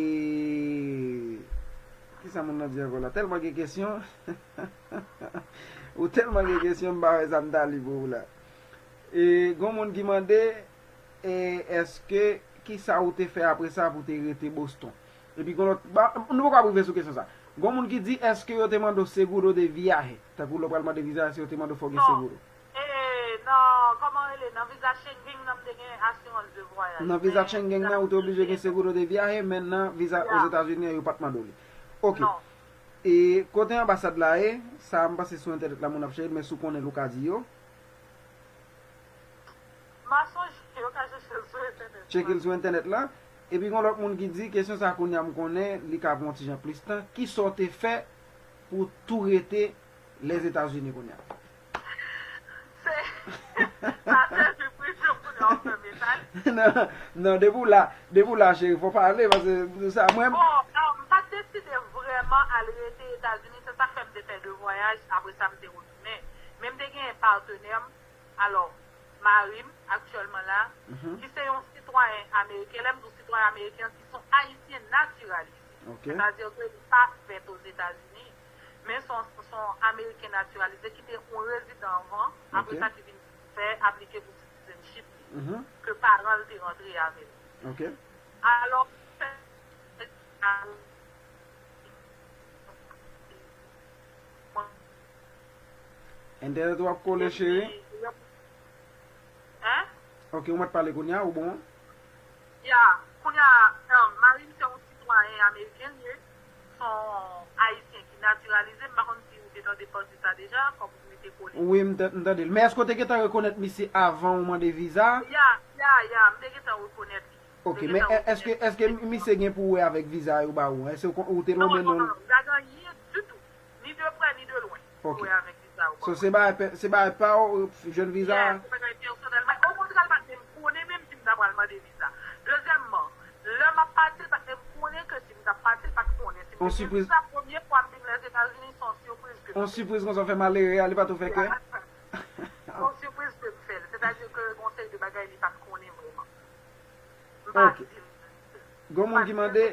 kisa moun nan di ankò la? Tèlman gen kesyon. Ou tèlman gen kesyon, m pa wè sa m ta li pou ou la. E gon moun ki mande, e, èske, kisa ou te fè apre sa pou te rete Boston? Epi gon lòt, ba, nou poko ap rive sou kesyon sa. Gon moun ki di, èske yo te mande w seguro de viaje? Tankou lè w pral mande viza, èske yo te mande w fò w gen Non. Seguro? E, nan, kòman rele, nan viza Schengen nan, m te gen asirans de vwayaj. Nan viza Men Schengen nan, ou te oblije gen seguro de viaje, men nan viza Ya. Ozetazini an, yo pa t mande w li. Ok. Non. E kote anbasad la ye, sa m panse sou entènèt la moun ap chèche, men si w konnen l ou ka di yo. M a sonje, yo ka chèche l sou entènèt. Tcheke l sou entènèt la. Epi gon lòt moun ki di, kesyon sa kounye a m konnen, li ka pran yon ti jan plis tan. Kisa w te fè pou w tou rete Lèzetazini kounye a? Se, sa se siprizyon pou nou fè mesaj. Non, non, depi w la, depi w la, cheri, fò pale, paske sa, mwen. Bon, um, m pa t deside vrèman al rete Etazini, se sa k fè m te fè de vwayaj, apre sa m te retounen. Men m te gen patnè m, alò, mari m, aktyèlman la, Mhm. ki se yon sitwayen ameriken. Lè m di w sitwayen ameriken, ki se yon ayisyen natiralize. Ok. Sètadi ke li pa fèt Ozetazini, men se yon, se yon ameriken natiralize ki te yon rezidan anvan, apre Ok. sa ki vin fè aplike pou siti- citizenship li, ke paran l te rantre avè l. Alò, Entènèt ou ap kole, cheri. Hein? Ok, ou mèt pale kounye a, ou bon? Ya, kounye a, mari m se yon sitwayen ameriken li ye, se yon ayisyen ki natiralize, m pa konn si ou te tande pati sa deja, kòm ou mete kole. Wi, m tande l. Men èske w te gentan rekonèt misye avan ou mande viza a? Ya, ya, ya, m te gentan rekonèt li. Ok, men èske, èske misye gen pou wè avèk viza yo ba ou an? Èske ou te lonmen non l? Non, non, non, non, pa gen anyen ditou. Ni de prè, ni de lwen. Ok. Pou wè avèk viza yo ba ou an. So, se bagay pa w, jwenn viza a? Yes, se bagay pèsonèl mwen. Okontrè, l pa t menm konnen menm si m ta pral mande viza. Dezyèmman, lè m ap pati, l pa t menm konnen ke si m t ap pati, l pa t konnen si m te gen viza. Premye fwa m vin Lèzetazini, se yon sipriz ke m fè. Yon sipriz konsa w fè malere a, li pa t ofè kè? Yon sipriz ke m fè l. Sètadi ke gen yon seri de bagay li pa t konnen vrèman. M pa di l. Gon moun ki mande.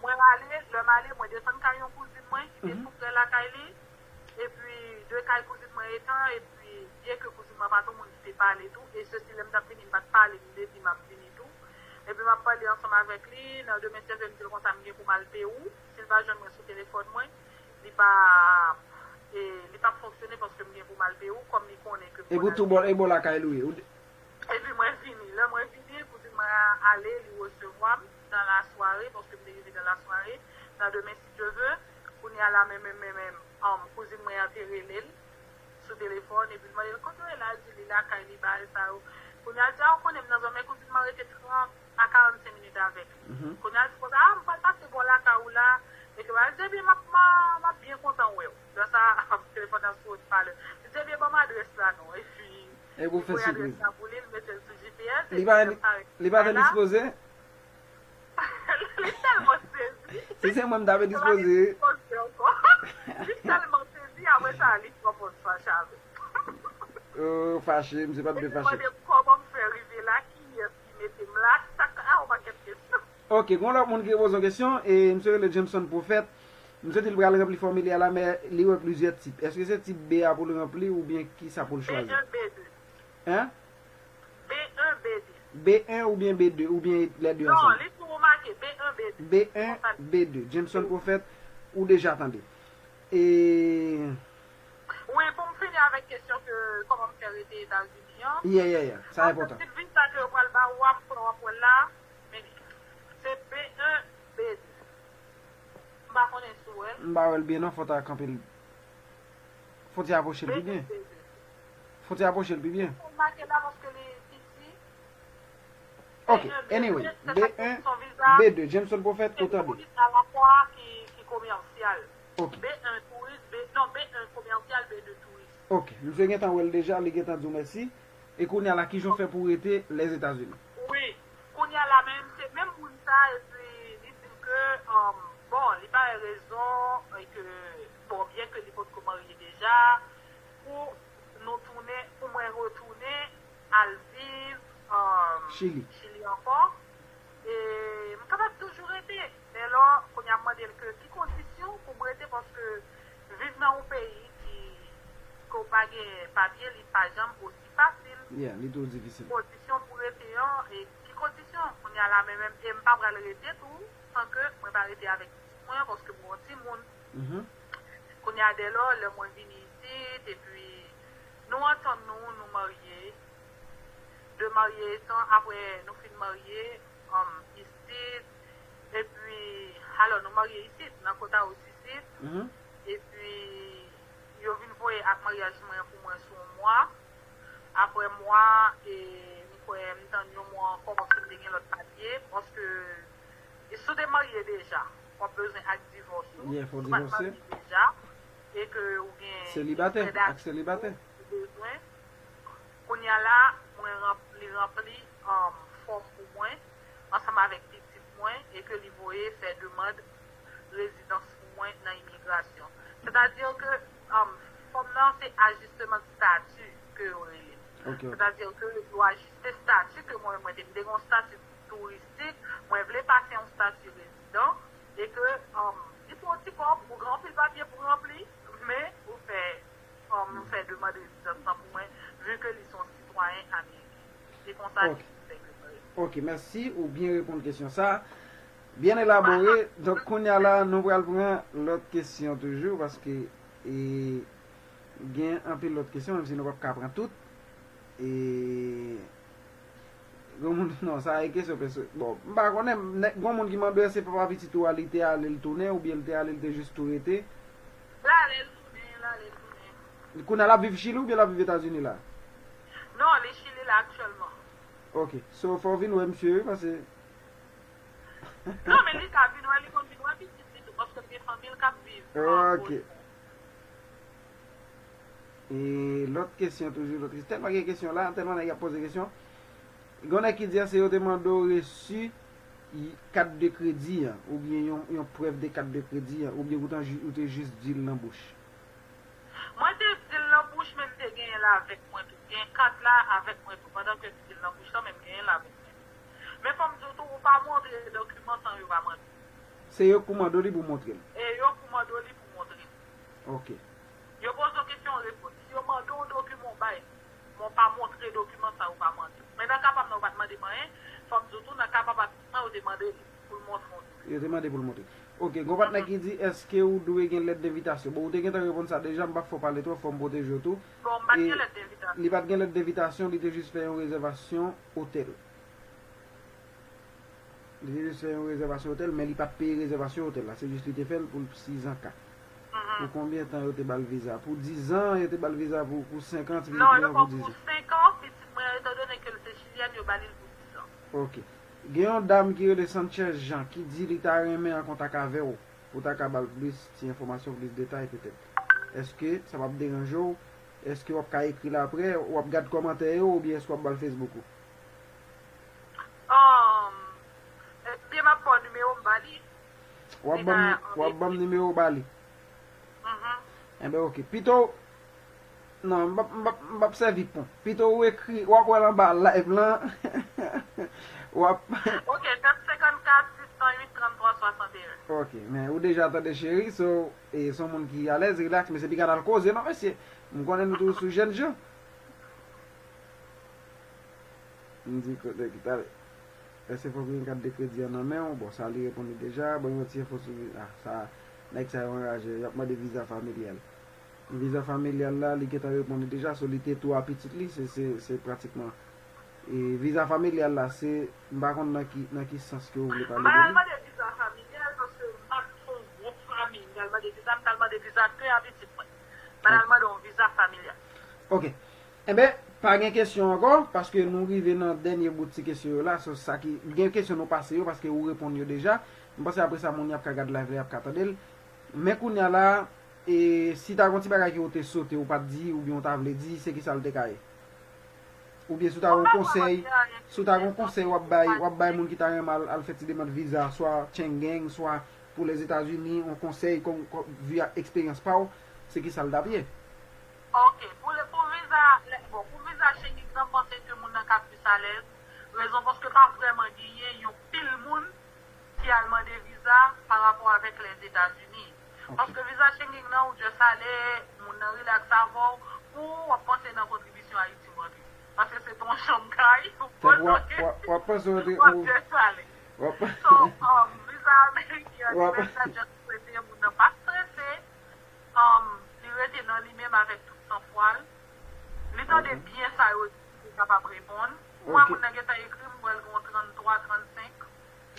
Mwen ale, lè m ale, mwen desann kay yon kouzin mwen ki te tou prè lakay li. Epi de kay kouzin mwen etan, epi byen ke kouzin mwen pa t yon moun ki te pale tou, e sesi lè m t ap vini, m pa t pale, m te di m ap vini tou. Epi m ap pale ansanm avèk li, nan demen sèvè m di l konsa m gen pou m al Pewou, si l pa jwenn mwen sou telefòn mwen, li pa, e, li p ap fonksyone paske m gen pou m al Pewou, kòm li konnen ke m konn al Pewou. Epi w tou bò, e bò lakay li w ye. Epi mwen vini. Lè mwen vini, kouzin mwen an ale, li resevwa m nan lasware, paske m te rive nan lasware, nan demen si Dye ve, kounye a la menm, menm, menm, menm, kouzin mwen an te rele l sou telefòn, epi l mande l, "Kote w ye la?" L di li lakay li, bagay sa yo. Kounye a l di, "A, ou konnen m nan zòn," men kouzin mwen rete trant a karannsenk minit avèk li. Kounye a l di konsa, "A, m pral pase bò lakay ou la," e ke bagay, l di, "Ebyen, m ap, m a, m ap byen kontan wè w." Lè sa a, telefòn nan sou wotpalè. Li di, "Ebyen, ban m adrès la non." Epi, Li voye adrès la pou li, li mete l sou G P S, epi lè m parèt lakay la. Li pa t endispoze? Li tèlman sezi. Si se mwen, m t ap endispoze. Li pa t endispoze ankò. Li tèlman sezi, apre sa, li pran pòz fache avè m. Oh, fache, misye pa t dwe fache. Epi l mande m kòman m fè rive la, kiyès ki mete m la, sa, a, yon pakèt kesyon. Ok, gen yon lòt moun ki te poze yon kesyon, e misye rele Jameson Prophète. Misye di l pral ranpli fòmilyè la, men li wè plizyè tip. Èske se tip B a pou l ranpli oubyen kisa pou l chwazi? B en, B de. Hein? B en, B de. B en oubyen B de, oubyen lè de ansanm? Non, li tou make B en, B de. B en, B de. Jameson Prophète, ou deja tande. E. Wi, pou m fini avèk kesyon ke kòman m fè rete Etazini an. Yeah, yeah, yeah. Sa enpòtan. Tip viza ke yo pral ba ou a, m kwè w ap wè l la. Men se B en, B de. M pa konnen si w wè l. M pa wè l byen non, fò w ta kanpe l. Fò w ti apwoche l pi byen. Fò w ti apwoche l pi byen. Fò w make la paske li piti. Ok, anyway, B en, B de, Jameson Prophète, ou tande. Touris alafwa ki, ki komèsyal. Ok. B en touris, B, non, B en komèsyal, B de touris. Ok, misye gentan wè l deja, li gentan di w mèsi. E kounye a la, kijan w fè pou w rete Lèzetazini? Wi. Kounye a la menm, se menm moun sa, epi li di m ke, um, bon, li pa wè rezon, e ke, bon, byen ke li potko marye deja, pou nou tounen, pou mwen retounen al viv, um, Chili. Chili ankò. E m kapab toujou rete. Dèlò, kounye a m mande l ke ki kondisyon pou m rete, paske viv nan yon peyi ki, ke w pa gen papye, li pa janm osi fasil. Yeah, li tou difisil. Kondisyon pou rete an, e ki kondisyon? Kounye a la, men menm, e m pa pral rete tou, san ke mwen pa rete avèk pitit mwen an, paske m gen yon timoun. Kounye a, dèlò, lè mwen vini isit, epi nou antann nou, nou marye. De marye etan, apre nou fin marye, um, isit, epi, alò, nou marye isit, nan Kota Wis isit, epi yo vin voye ak maryaj mwen an pou mwen sou yon mwa. Apre mwa, e, m kwè m tann yon mwa ankò paske m te gen lòt papye, paske e si w te marye deja, w ap bezwen ak divòs ou. Yeah, fò w divòse. Si w pa t marye deja, e ke ou gen selibatè, ak selibatè. Ou bezwen. Kounye a la, mwen ranp-, li ranpli, um, fòm pou mwen, ansanm avèk pitit mwen, e ke li voye fè demann rezidans pou mwen nan imigrasyon. Sètadi ke, um, fòm nan se ajisteman stati ke yo rele l. Ok, ok. Sètadi ke yo ajiste stati ke mwen, mwen te, m te gen yon stati touristik, mwen vle pase yon stati rezidan, e ke, um, li pran yon ti kòb, ou gen anpil papye pou ranpli, men ou fè, um, ou fè demann rezidans lan pou mwen, vi ke li se yon sitwayen ameriken. Ok. Ok, mèsi. Ou byen reponn kesyon sa. Byen elabore. Donk, kounye a la, nou pral pran lòt kesyon toujou, paske e, gen anpil lòt kesyon, menm si nou p ap ka pran tout. E, gen moun, non, sa e kesyon pèso. Bon, m pa konnen, nèg, gen moun ki mande, èske papa pitit ou a, li te ale, l tounen, oubyen l te ale, l te jis tou rete? L ale, l tounen, l ale, l tounen. Kounye a, l ap viv Chili oubyen l ap viv Etazini la? Non, li Chili la aktyèlman. Ok. So, fò w vin wè misye, wi, paske Non, men li ka vin wè, li konn vin wè pitit li tou, paske l gen fanmi l k ap viv an Ok. Boston. E lòt kesyon toujou, lòt kesyon. Tèlman gen kesyon la, tèlman nèg ap poze kesyon. Gen yon nèg ki di a se yo te mande w resi kat de kredi an, oubyen yon, yon prèv de kat de kredi an, oubyen ou te, ou te jis di l nan bouch? Mwen te di l nan bouch, men li te genyen l avèk mwen tou. Gen kat la avèk mwen tou, pandan ke m di l nan bouch lan, men m genyen l avèk mwen tou. Men fò m di w tou, ou pa montre dokiman san yo pa mande w. Se yo k pou mande w li pou w montre l? E yo k pou mande w li pou w montre l. Ok. Yo poze w kesyon, w reponn. Si yo mande w dokiman, w bay. Men w pa montre dokiman sa yo pa mande w. Men nan ka pa m nan, yo pa t mande m anyen. Fò m di w tou, nan ka papa pitit mwen, yo te mande li pou l montre yon dokiman. Yo te mande pou l montre. Ok, gon patnè ki di, èske ou dwe gen lèt denvitasyon? Bon, ou te gentan reponn sa deja, m p ap fè w pale twòp, fò m pwoteje w tou. Bon, m pa t gen lèt denvitasyon. Li pa t gen lèt denvitasyon, li te jis fè yon rezèvasyon otèl. Li te jis fè yon rezèvasyon otèl, men li pa t peye rezèvasyon otèl la. Se jis li te fè l pou l sizan ka. Pou konbyen tan yo te ba l viza? Pou dizan, yo te ba l viza pou, pou senkan, ti pitit mwen pou dizan. Non, yo ba l pou senkan, pitit mwen, etandone ke l se chilyèn, yo ba li l pou dizan. Ok. Gen yon dam ki rele Sanchez Jean ki di li ta renmen an kontak avè w pou w ta ka ba l plis ti enfòmasyon, plis detay petèt. Èske sa p ap deranje w? Èske w ap ka ekri l apre? W ap gad kòmantè yo oubyen èske w ap ba l Facebook ou? Um, ebyen, m ap ba w nimewo m ba li. W ap ban m, w ap ban m nimewo w ba li. Mhm. Enben, ok. Pito, non, m p ap, m p ap, m p ap sèvi pon. Pito ou ekri, w ap wè l anba live lan. W ap Ok, sèt senkannkat, sis san uit, tranntwa swasanteyen. Ok, men ou deja tande cheri, so, e, se yon moun ki alèz, rilaks, men se pi ka n al koze, non, mesye. M konnen nou tou sou jèn jan. M di kote ki t ale. Èske fòk ou gen kat de kredi an nan men w? Bon, sa li reponn li deja. Ban m yon ti enfo sou vi-, ah, sa, nèg sa yo anraje, y ap mande viza familyal. Viza familyal la, li gentan reponn li deja, so li te tou a pitit li, se, se, se pratikman. E viza familyal la, se, m pa konn nan ki, nan ki sans ke ou vle pale de li. M pa al mande viza familyal, paske m pa t yon gwoup fanmi, m t al mande viza, m t al mande viza ke a pitit mwen. M pa t al mande yon viza familyal. Ok. Enben, pa gen kesyon ankò, paske nou rive nan dènye bout ti kesyon yo la, so sa ki, gen kesyon nou pase yo, paske ou reponn yo deja. M panse apre sa, moun y ap ka gad live la, y ap ka tande l. Men kounye a la, e, si ta gen yon ti bagay ki ou te sote, ou pa t di, oubyen ou ta vle di, se ki sa l te ka ye? Oubyen si w ta gen yon konsèy, si w ta gen yon konsèy w ap bay, w ap bay moun ki ta renmen al, al fè ti demann viza, swa Schengen, swa pou Lèzetazini, yon konsèy kòm, kòm, vi a eksperyans pa w, se ki sa l t ap ye? Ok, pou le, pou viza, lè, bon, pou viza Schengen nan, m panse ke moun nan ka plis alèz. Rezon paske pa vrèman genyen yon pil moun ki al mande viza pa rapò avèk Lèzetazini. Ok. Paske viza Schengen nan, ou just ale, moun nan rilaks avè w, ou w ap panse nan kontribisyon Ayiti w antre. Paske se te yon chanm kay, ou Fèk w ap, w ap, w ap panse w antre, w ap just ale. W ap So, um, viza ameriken an, w ap se sa, just premye moun nan pa strese. Um, li rete nan li menm avèk tout sanfwa l. Li tande Ok. byen sa yo di pou l kapab reponn. Ou wè Ok. moun nan gentan ekri m, m wè l gen yon tranntwa, trannsenk.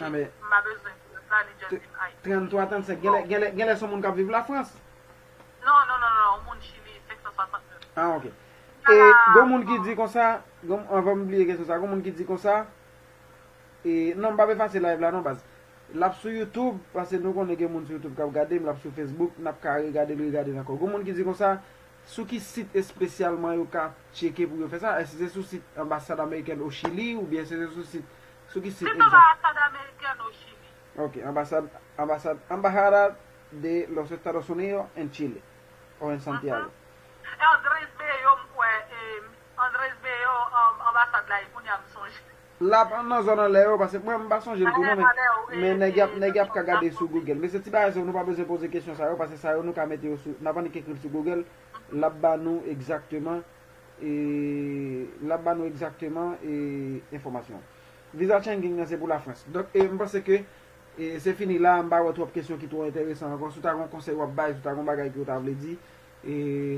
Ah, men M pa bezwen pou lòt la, li just di m ay. Tranntwa, trannsenk. Genlè, Bon. genlè, genlè se yon moun k ap viv Lafrans. Non, non, non, non, yon moun Chili, senk san swasannnèf. Ah, ok. E, Ala, gon moun ki bon. di konsa, gon, anvan m bliye kesyon sa, gon moun ki di konsa, E, non, m p ap efase live la non, baz. L ap sou YouTube, paske nou konnen gen moun sou YouTube k ap gade m, l ap sou Facebook, n ap ka regade l, regade l ankò. Gon moun ki di konsa, sou ki sit espesyalman yo ka tcheke pou yo fè sa? Èske se sou sit anbasad amerikèn o Chili, oubyen se sou sit, sou ki sit Sit egzak? anbasad amerikèn o Chili. Ok, anbasad, anbasad, Embajada de los Estados Unidos en Chile, o en Santiago. Mhm. E Andres Bello, m kwè, e, Andres Bello, um, anbasad la, e kounye a m sonje. L ap nan zòn anlè yo, paske mwen, m pa sonje l tou, non, men, Anlè yo, wi, men nèg y ap, e, nèg y ap ka gade sou Google. Men se ti bagay sa yo, nou pa bezwen poze kesyon sa yo, paske sa yo, nou ka mete yo sou, n ap annik ekri l sou Google, l ap ba nou egzakteman, e, l ap ba nou egzakteman, e, enfòmasyon. Viza Schengen nan se pou Lafrans. Donk, e, m panse ke, e, se fini la, m pa wè twòp kesyon ki twò enteresan ankò. Si w ta gen yon konsèy w ap bay, si w ta gen yon bagay ke w ta vle di, e,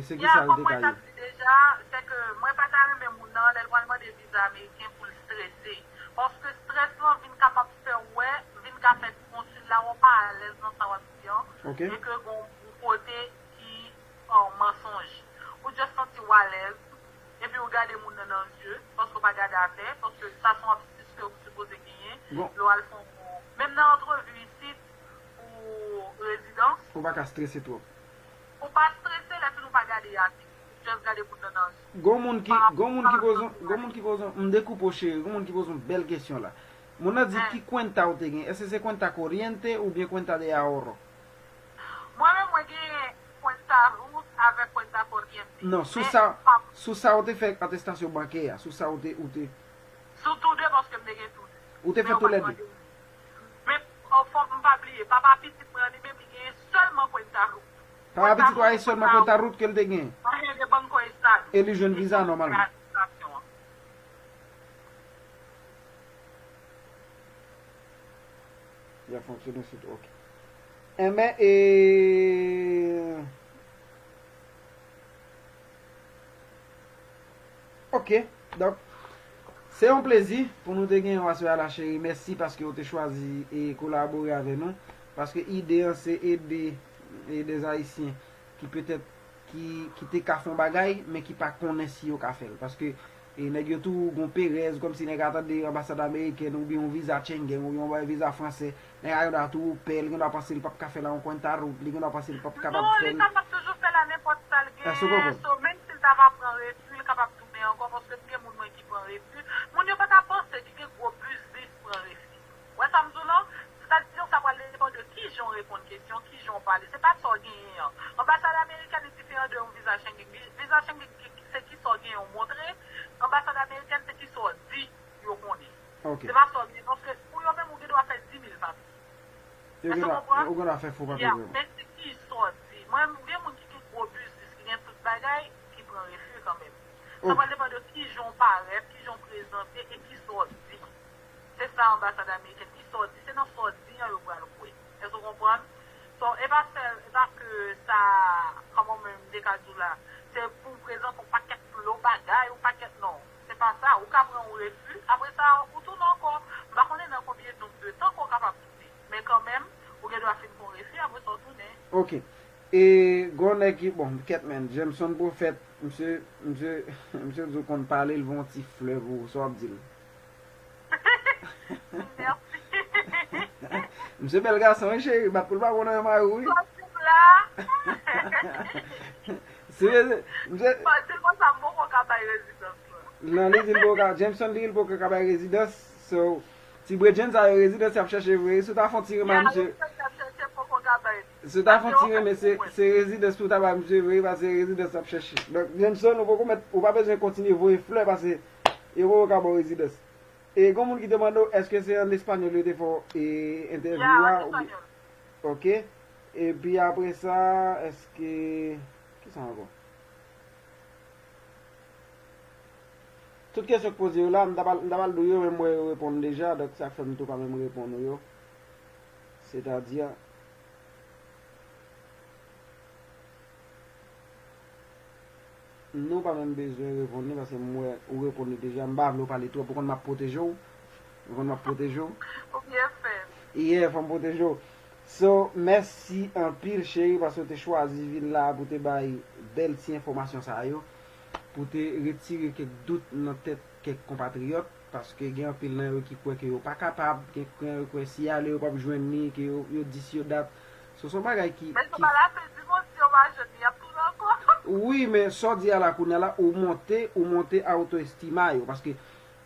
se ki sa l te ka ye? Deja, se ke mwen pa ta renmen moun nan, lè l pral mande viza ameriken pou l strese. Paske strès lan vin kapab fè w wè, vin ka fè konsil la wè w pa alèz nan sa w ap di an, e ke gen yon kote ki an mansonj. Ou just santi w alèz, epi ou gade moun nan nan zye, paske w pa gade atè, paske sa se yon aptitid ke ou sipoze genyen lè w al fè yon, menm nan antrevi isit pou rezidans. Ou pa ka strese twòp. Ou pa strese lè fini ou pa gade atè. Just gade moun nan nan zye. Gon moun ki, gon moun ki poze, gon moun ki poze, m dekoupe w cheri, gon moun ki poze yon bèl kesyon la. Moun nan di ki cuenta ou te gen, èske se cuenta corriente oubyen cuenta de ahorro? Mwen menm mwen gen cuenta root avèk cuenta corriente. Non, sou sa, sou sa ou te fè atestasyon bankè a, sou sa ou te, ou te. Sou tou de paske m te gen tou de. Ou te fè tou lè de. Men fòk m pa bliye, papa pitit mwen an li menm li genyen sèlman cuenta root. Papa pitit ou a e sèlman cuenta root ke l te genyen. Mwen gen Banco Estado. E li jwenn viza nòmalman. Li ap fonksyone sou tou, ok. Enben, e. Ok, donk, se yon plezi pou nou te genyen w aswè a la cheri. Mèsi paske w te chwazi e kolabore avè nou. Paske ide an se ede, e de Ayisyen ki petèt ki, ki te ka fè yon bagay, men ki pa konnen si yo ka fè l. Paske e nèg yo tou gon perèz, kòmsi nèg a tande anbasad amerikèn oubyen yon viza Schengen oubyen yon bagay viza fransè, nèg a gendwa tou pè, li gendwa panse li p ap ka fè l a yon cuenta root, li gendwa panse li p ap kapab fè l. Non, li kapab toujou fè l a nenpòt sa l genyen. So, menm si l ta va pran refi, li kapab tounen ankò, paske m gen moun mwen ki pran refi. Moun yo pa ta panse ki gen gwo biznis pran refi. Ou wè sa m di w lan? Sètadi sa pral depann de kijan w reponn kesyon, kijan w pale. Se pa sa w genyen an. Anbasad amerikèn li diferan de yon viza Schengen. Viza Schengen se kisa w genyen w montre. Anbasad amerikèn se kisa w di yo konnen. Se pa sa w genyen. Paske pou yo menm ou gen dwa fè di mil papye. Èske w konprann? Ou gen dwa fè fo papye vre. Men se kisa w di. Mwen gen moun ki gen gwo biznis, ki gen tout bagay, ki pran refi kanmenm. Sa pral depann de kijan w parèt, kijan w prezante e kisa w di. Se sa anbasad amerikèn, kisa w di, se nan sa w di an yo pral kwè. Èske w konprann? So, e pa sèl, e pa ke sa, kòman mwen m te ka di w la, se pou w prezante yon pakèt lo bagay, yon pakèt non. Se pa sa, ou ka pran yon refi, apre sa, ou tounen ankò. M pa konnen nan konbyen nonb de tan ke w kapab tounen. Men kanmenm, ou gen dwa fin fè yon refi, apre sa w tounen. Ok. E, gon nèg ki, bon, kèt men, Jameson Pwofèt, misye, misye, misye di w konn pale, l voye yon ti flè pou ou, sa w ap di l? Mèsi. Misye bèl gason wi cheri, bat pou l pa konnen mari w wi. Sou reze, misye. Di l konsa m poko ka bay rezidans lan. Non, li di l poko ka, Jameson di l poko ka bay rezidans, so, ti bredjenn sa yo rezidans y ap chèche vre, si w ta fè yon ti renmen a misye. Si w ta fè yon ti renmen, se, se rezidans pou w ta bay misye vre, paske se rezidans l ap chèche. Donk, Jameson, ou poko mèt, ou pa bezwen kontinye voye flè, paske yo poko ka ba w rezidans. E gon moun ki te mande w èske se an espanyòl yo te fè w e entèvyou a oubyen. Ok. Epi apre sa, èske, kisa ankò? Tout kesyon k poze yo la, m ta pral, m ta pral di w yo, men m wè yo reponn deja, donk sa k fè m tou pa menm reponn ou yo. Sètadi, nou pa menm bezwen reponn li, paske m wè ou reponn li deja. M pa vle w pale twòp, ou konn m ap pwoteje w. Ou konn m ap pwoteje w. Ou byen fè. Yeah, fò m pwoteje w. So, mèsi anpil, cheri, paske w te chwazi vin la pou te bay bèl ti enfòmasyon sa yo, pou te retire kèk dout nan tèt kèk konpatriyòt, paske gen anpil nan yo ki kwè ke yo pa kapab, gen, gen yo kwè si y ale yo p ap jwenn li, ke yo, yo di si yo dat. So, se yon bagay ki, Men se ki pa la fen di mond, si yo pa jwenn li, y ap tounen ankò. Wi, men sa w di a la kounye a la, ou monte, ou monte autoestima yo, paske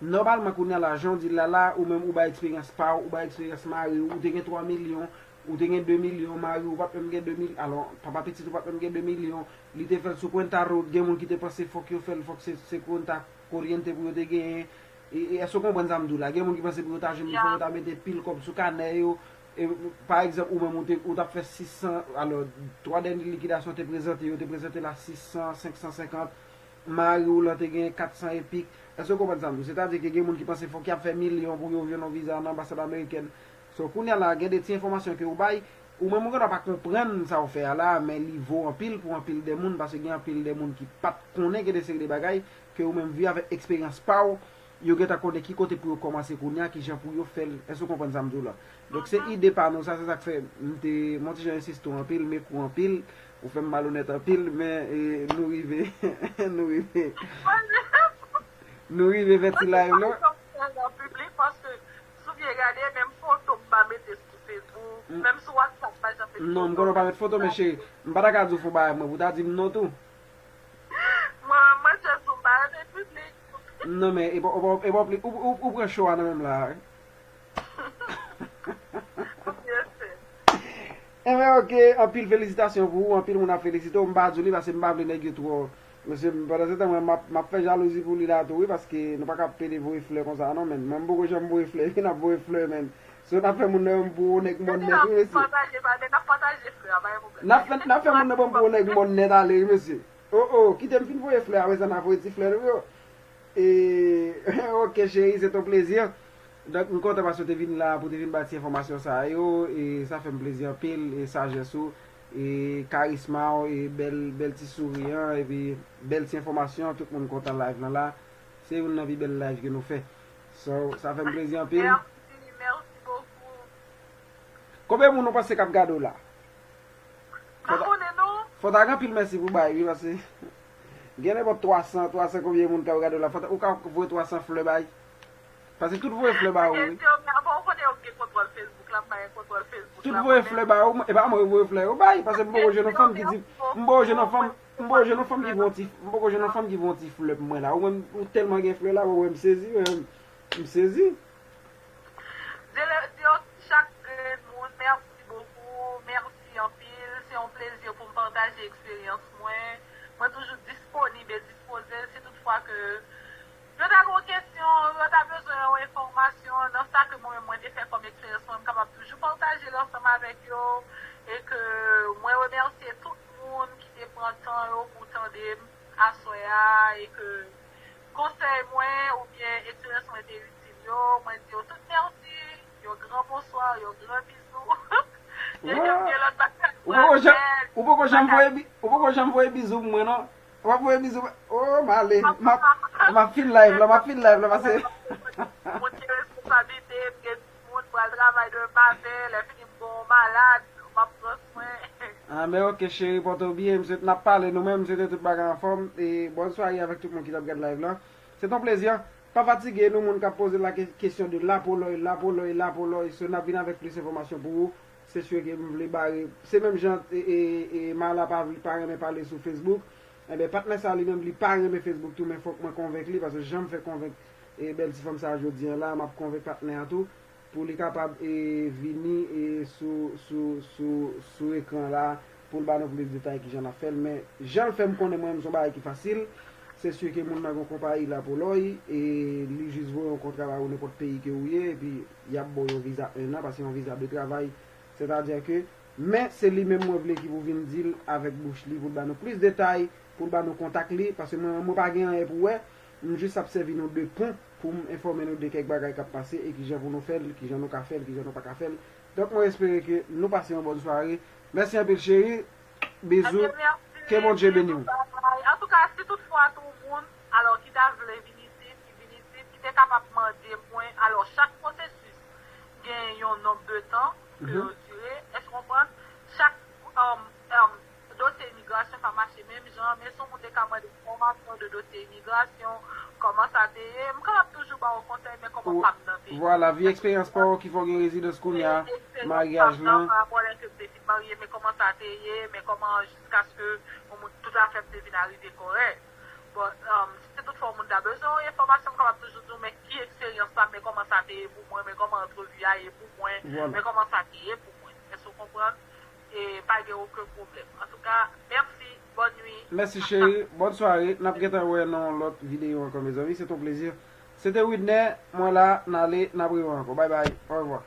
nòmalman kounye a la, jan w di l la la, ou menm ou bay eksperyans pa w, ou bay eksperyans mari w, ou te gen twa milyon, ou te gen de milyon, mari w pa t menm gen de mil, alò, papa pitit ou pa t menm gen de milyon, li te fè l sou cuenta root, gen moun ki te panse fòk yo fè l, fòk se, se cuenta corriente pou yo te genyen. E, e èske w konprann sa m di w la? Gen moun ki panse pou yo ta jwenn li, fòk yo ta mete pil kòb sou kanè yo. E, pa egzanp, ou menm, ou te, ou t ap fè sis san, alò, twa dènye likidasyon te prezante, yo te prezante l a sis san, senk san senkant. mari w lan te gen kat san epik. Èske w konprann sa m di w? Sètadi ke gen moun ki panse fòk y ap fè milyon pou yo jwenn yon viza nan anbasad amerikèn. So, kounye a la, gen de ti enfòmasyon ke ou bay, ou menm ou gentan pa konprann sa w fè a la, men li vo anpil pou anpil de moun, paske gen anpil de moun ki pa t konnen gen de seri de bagay ke ou menm vi avèk eksperyans pa w, yo gentan konnen ki kote pou yo kòmanse kounye a, ki jan pou yo fè l. Èske w konprann sa m di w la? Donk, se ide pa nou sa, se sa k fè m te, m on ti jan ensiste w anpil, m ekri w anpil, ou fè m malonèt anpil, men, e, nou rive, nou rive, nou rive fè ti live la. Nan piblik, paske si w byen gade, menm foto m pa mete sou Facebook, menm sou WhatsApp, m pa janm mete foto. Non, m konnen w pa met foto, men cheri, m pa ta ka di w fè yon bagay mwen pou w ta di m non tou. Mwen, mwen jis di w m pa renmen piblik. Non, men, e pa, e pa, e pa pli, ou, ou, ou pran cho a nan men m la, wi. Ebyen, oke, anpil felisitasyon pou ou, anpil moun ap felisite w, m pa di w li, paske m pa vle nèg yo twò. Mesye, pandan se tan, mwen, m ap, m ap fè jalouzi pou li la tou, wi, paske nou pa ka pede voye flè konsa, non, men. Mwen, m poko janm voye flè, epi n ap voye flè, men. So, n ap fè moun nan yon gwo nèg mòn nèt, wi, mesye. Pataje, pa, men n ap pataje flè a, pa gen pwoblèm. N ap fè, n ap fè moun nan ban m gwo nèg mòn nèt ale, wi, mesye. Oh, oh, kite m fin voye flè, apre sa, n a voye ti flè nou yo. E, ok, cheri, se ton plezi. Donk, m kontan paske w te vin la pou te vin bay ti enfòmasyon sa yo. E sa fè m plezi anpil. E sajès ou, e karisma w, e bèl, bèl ti souri an, epi bèl ti enfòmasyon. Tout moun kontan live lan la. Se youn nan pi bèl live ke nou fè. So, sa fè m plezi anpil. Merci, merci beaucoup. Konbyen moun ou panse k ap gade w la? Pa konnen non. Fò ta gen anpil mèsi pou bay, wi, paske gen nenpòt twa san, twa san konbyen moun k ap gade w la. Fò ta, ou ka voye twa san flè bay. Paske tout voye flè ba ou, wi. Bon, ou konnen yo gen kontwòl Facebook la, m pa gen kontwòl Facebook la. Tout voye flè ba ou, e pa mwen voye flè yo bay, paske m poko jwenn yon fanm ki di, m poko jwenn yon fanm, m poko jwenn yon fanm ki voye yon ti, m poko jwenn yon fanm ki voye yon ti flè pou mwen la. Ou menm, ou tèlman gen flè la, ou wè m sezi, m sezi. Di yo chak grenn moun, mèsi bokou, mèsi anpil. Se yon plezi pou m pataje eksperyans mwen. Mwen toujou disponib e dispoze si toutfwa ke yo ta gen yon kesyon, yo ta bezwen yon enfòmasyon nan sa ke mwen menm mwen te fè kòm eksperyans mwen, m kapab toujou pataje l ansanm avèk yo. E ke mwen remèsye tout moun ki te pran tan yo pou tande m aswè a, e ke konsèy mwen oubyen eksperyans mwen te itil yo, mwen di yo tout mèsi, yon gran bonswa, yon gran bizou. E ke m gen lòt bagay pou al fè. Ou poko janm voye bi-, ou poko janm voye bizou pou mwen, non? W ap voye bizou. Oh, m ale. M ap, m ap fin live la, m ap fin live la, pase. Moun gen responsablite, m gen timoun, pral travay demen maten, lè fini m gon malad, m ap pran swen. Ah, men ok, cheri, pòte w byen. M swete n ap pale nou menm, m swete tout bagay anfòm. E bòn sware avèk tout moun ki t ap gade live la. Se t on plezi. Pa fatige nou, moun k ap poze la ke-, kesyon de lapolòy, lapolòy, lapolòy. So, n ap vin avèk plis enfòmasyon pou ou. Se si ke m vle bare. Se menm jan, e, e, e, Marla pa vle, pa renmen pale sou Facebook. Enben, patnè sa li menm, li pa renmen Facebook tou, men fòk mwen konvenk li, paske jan m fè konvenk, e, bèl ti fanm sa jodi a la, m ap konvenk patnè a tou, pou li kapab, e, vini, e, sou, sou, sou, sou ekran la, pou l ba nou plis detay kijan n ap fè l. Men, jan l fè m konnen mwen menm, se yon bagay ki fasil. Se si ke moun nan gen yon konpayi lapolòy, e li jis voye yon kontra ba ou nenpòt peyi ke ou ye, epi y ap ba w yon viza en an, paske yon viza de travay. Sètadi ke, men se li menm mwen vle ki pou vin di l avèk bouch li, pou l ba nou plis detay, pou l ba nou kontak li, paske mwen, mwen pa gen anyen pou wè, m jis ap sèvi nou de pon pou m enfòme nou de kèk bagay k ap pase e kijan pou nou fè l, kijan nou ka fè l, kijan nou pa ka fè l. Donk, mwen espere ke nou pase yon bòn sware. Mèsi anpil, cheri. Bizou. Ke Bondye beni w. Antouka, si toutfwa tou moun, alò, ki ta vle vin isit, ki vin isit, ki te kapab mande mwen, alò, chak pwosesis gen yon nonb de tan ke yo dire, èske w konprann? Chak, um, um, dosye imigrasyon pa mache menm jan, men si yon moun te ka mande enfòmasyon de dosye imigrasyon, kòman sa te ye, m kapab toujou ba w konsèy, men kòman pa m nan peyi. Vwala, vi eksperyans pa w ki fè w gen rezidans kounye a, maryaj lan. Pa rapò lè ke m te fin marye, men kòman sa te ye, men kòman jiskaske yon moun tout afè m te vin arive kòrèk. Bon, um, si toutfwa yon moun ta bezwen yon enfòmasyon, m kapab toujou di w, men ki eksperyans la, men kòman sa te ye pou mwen, men kòman antrevi a ye pou mwen, men kòman sa te ye pou mwen. Èske w konprann? E pa gen okenn pwoblèm. Antouka, mèsi, bòn nwi. Mèsi, cheri. Bòn sware. N ap gentan wè nan yon lòt videyo ankò, mezanmi. Se t on plezi. Se te Widner. Mwen la, n ale, n ap rewè ankò. Bay bay. Orevwa.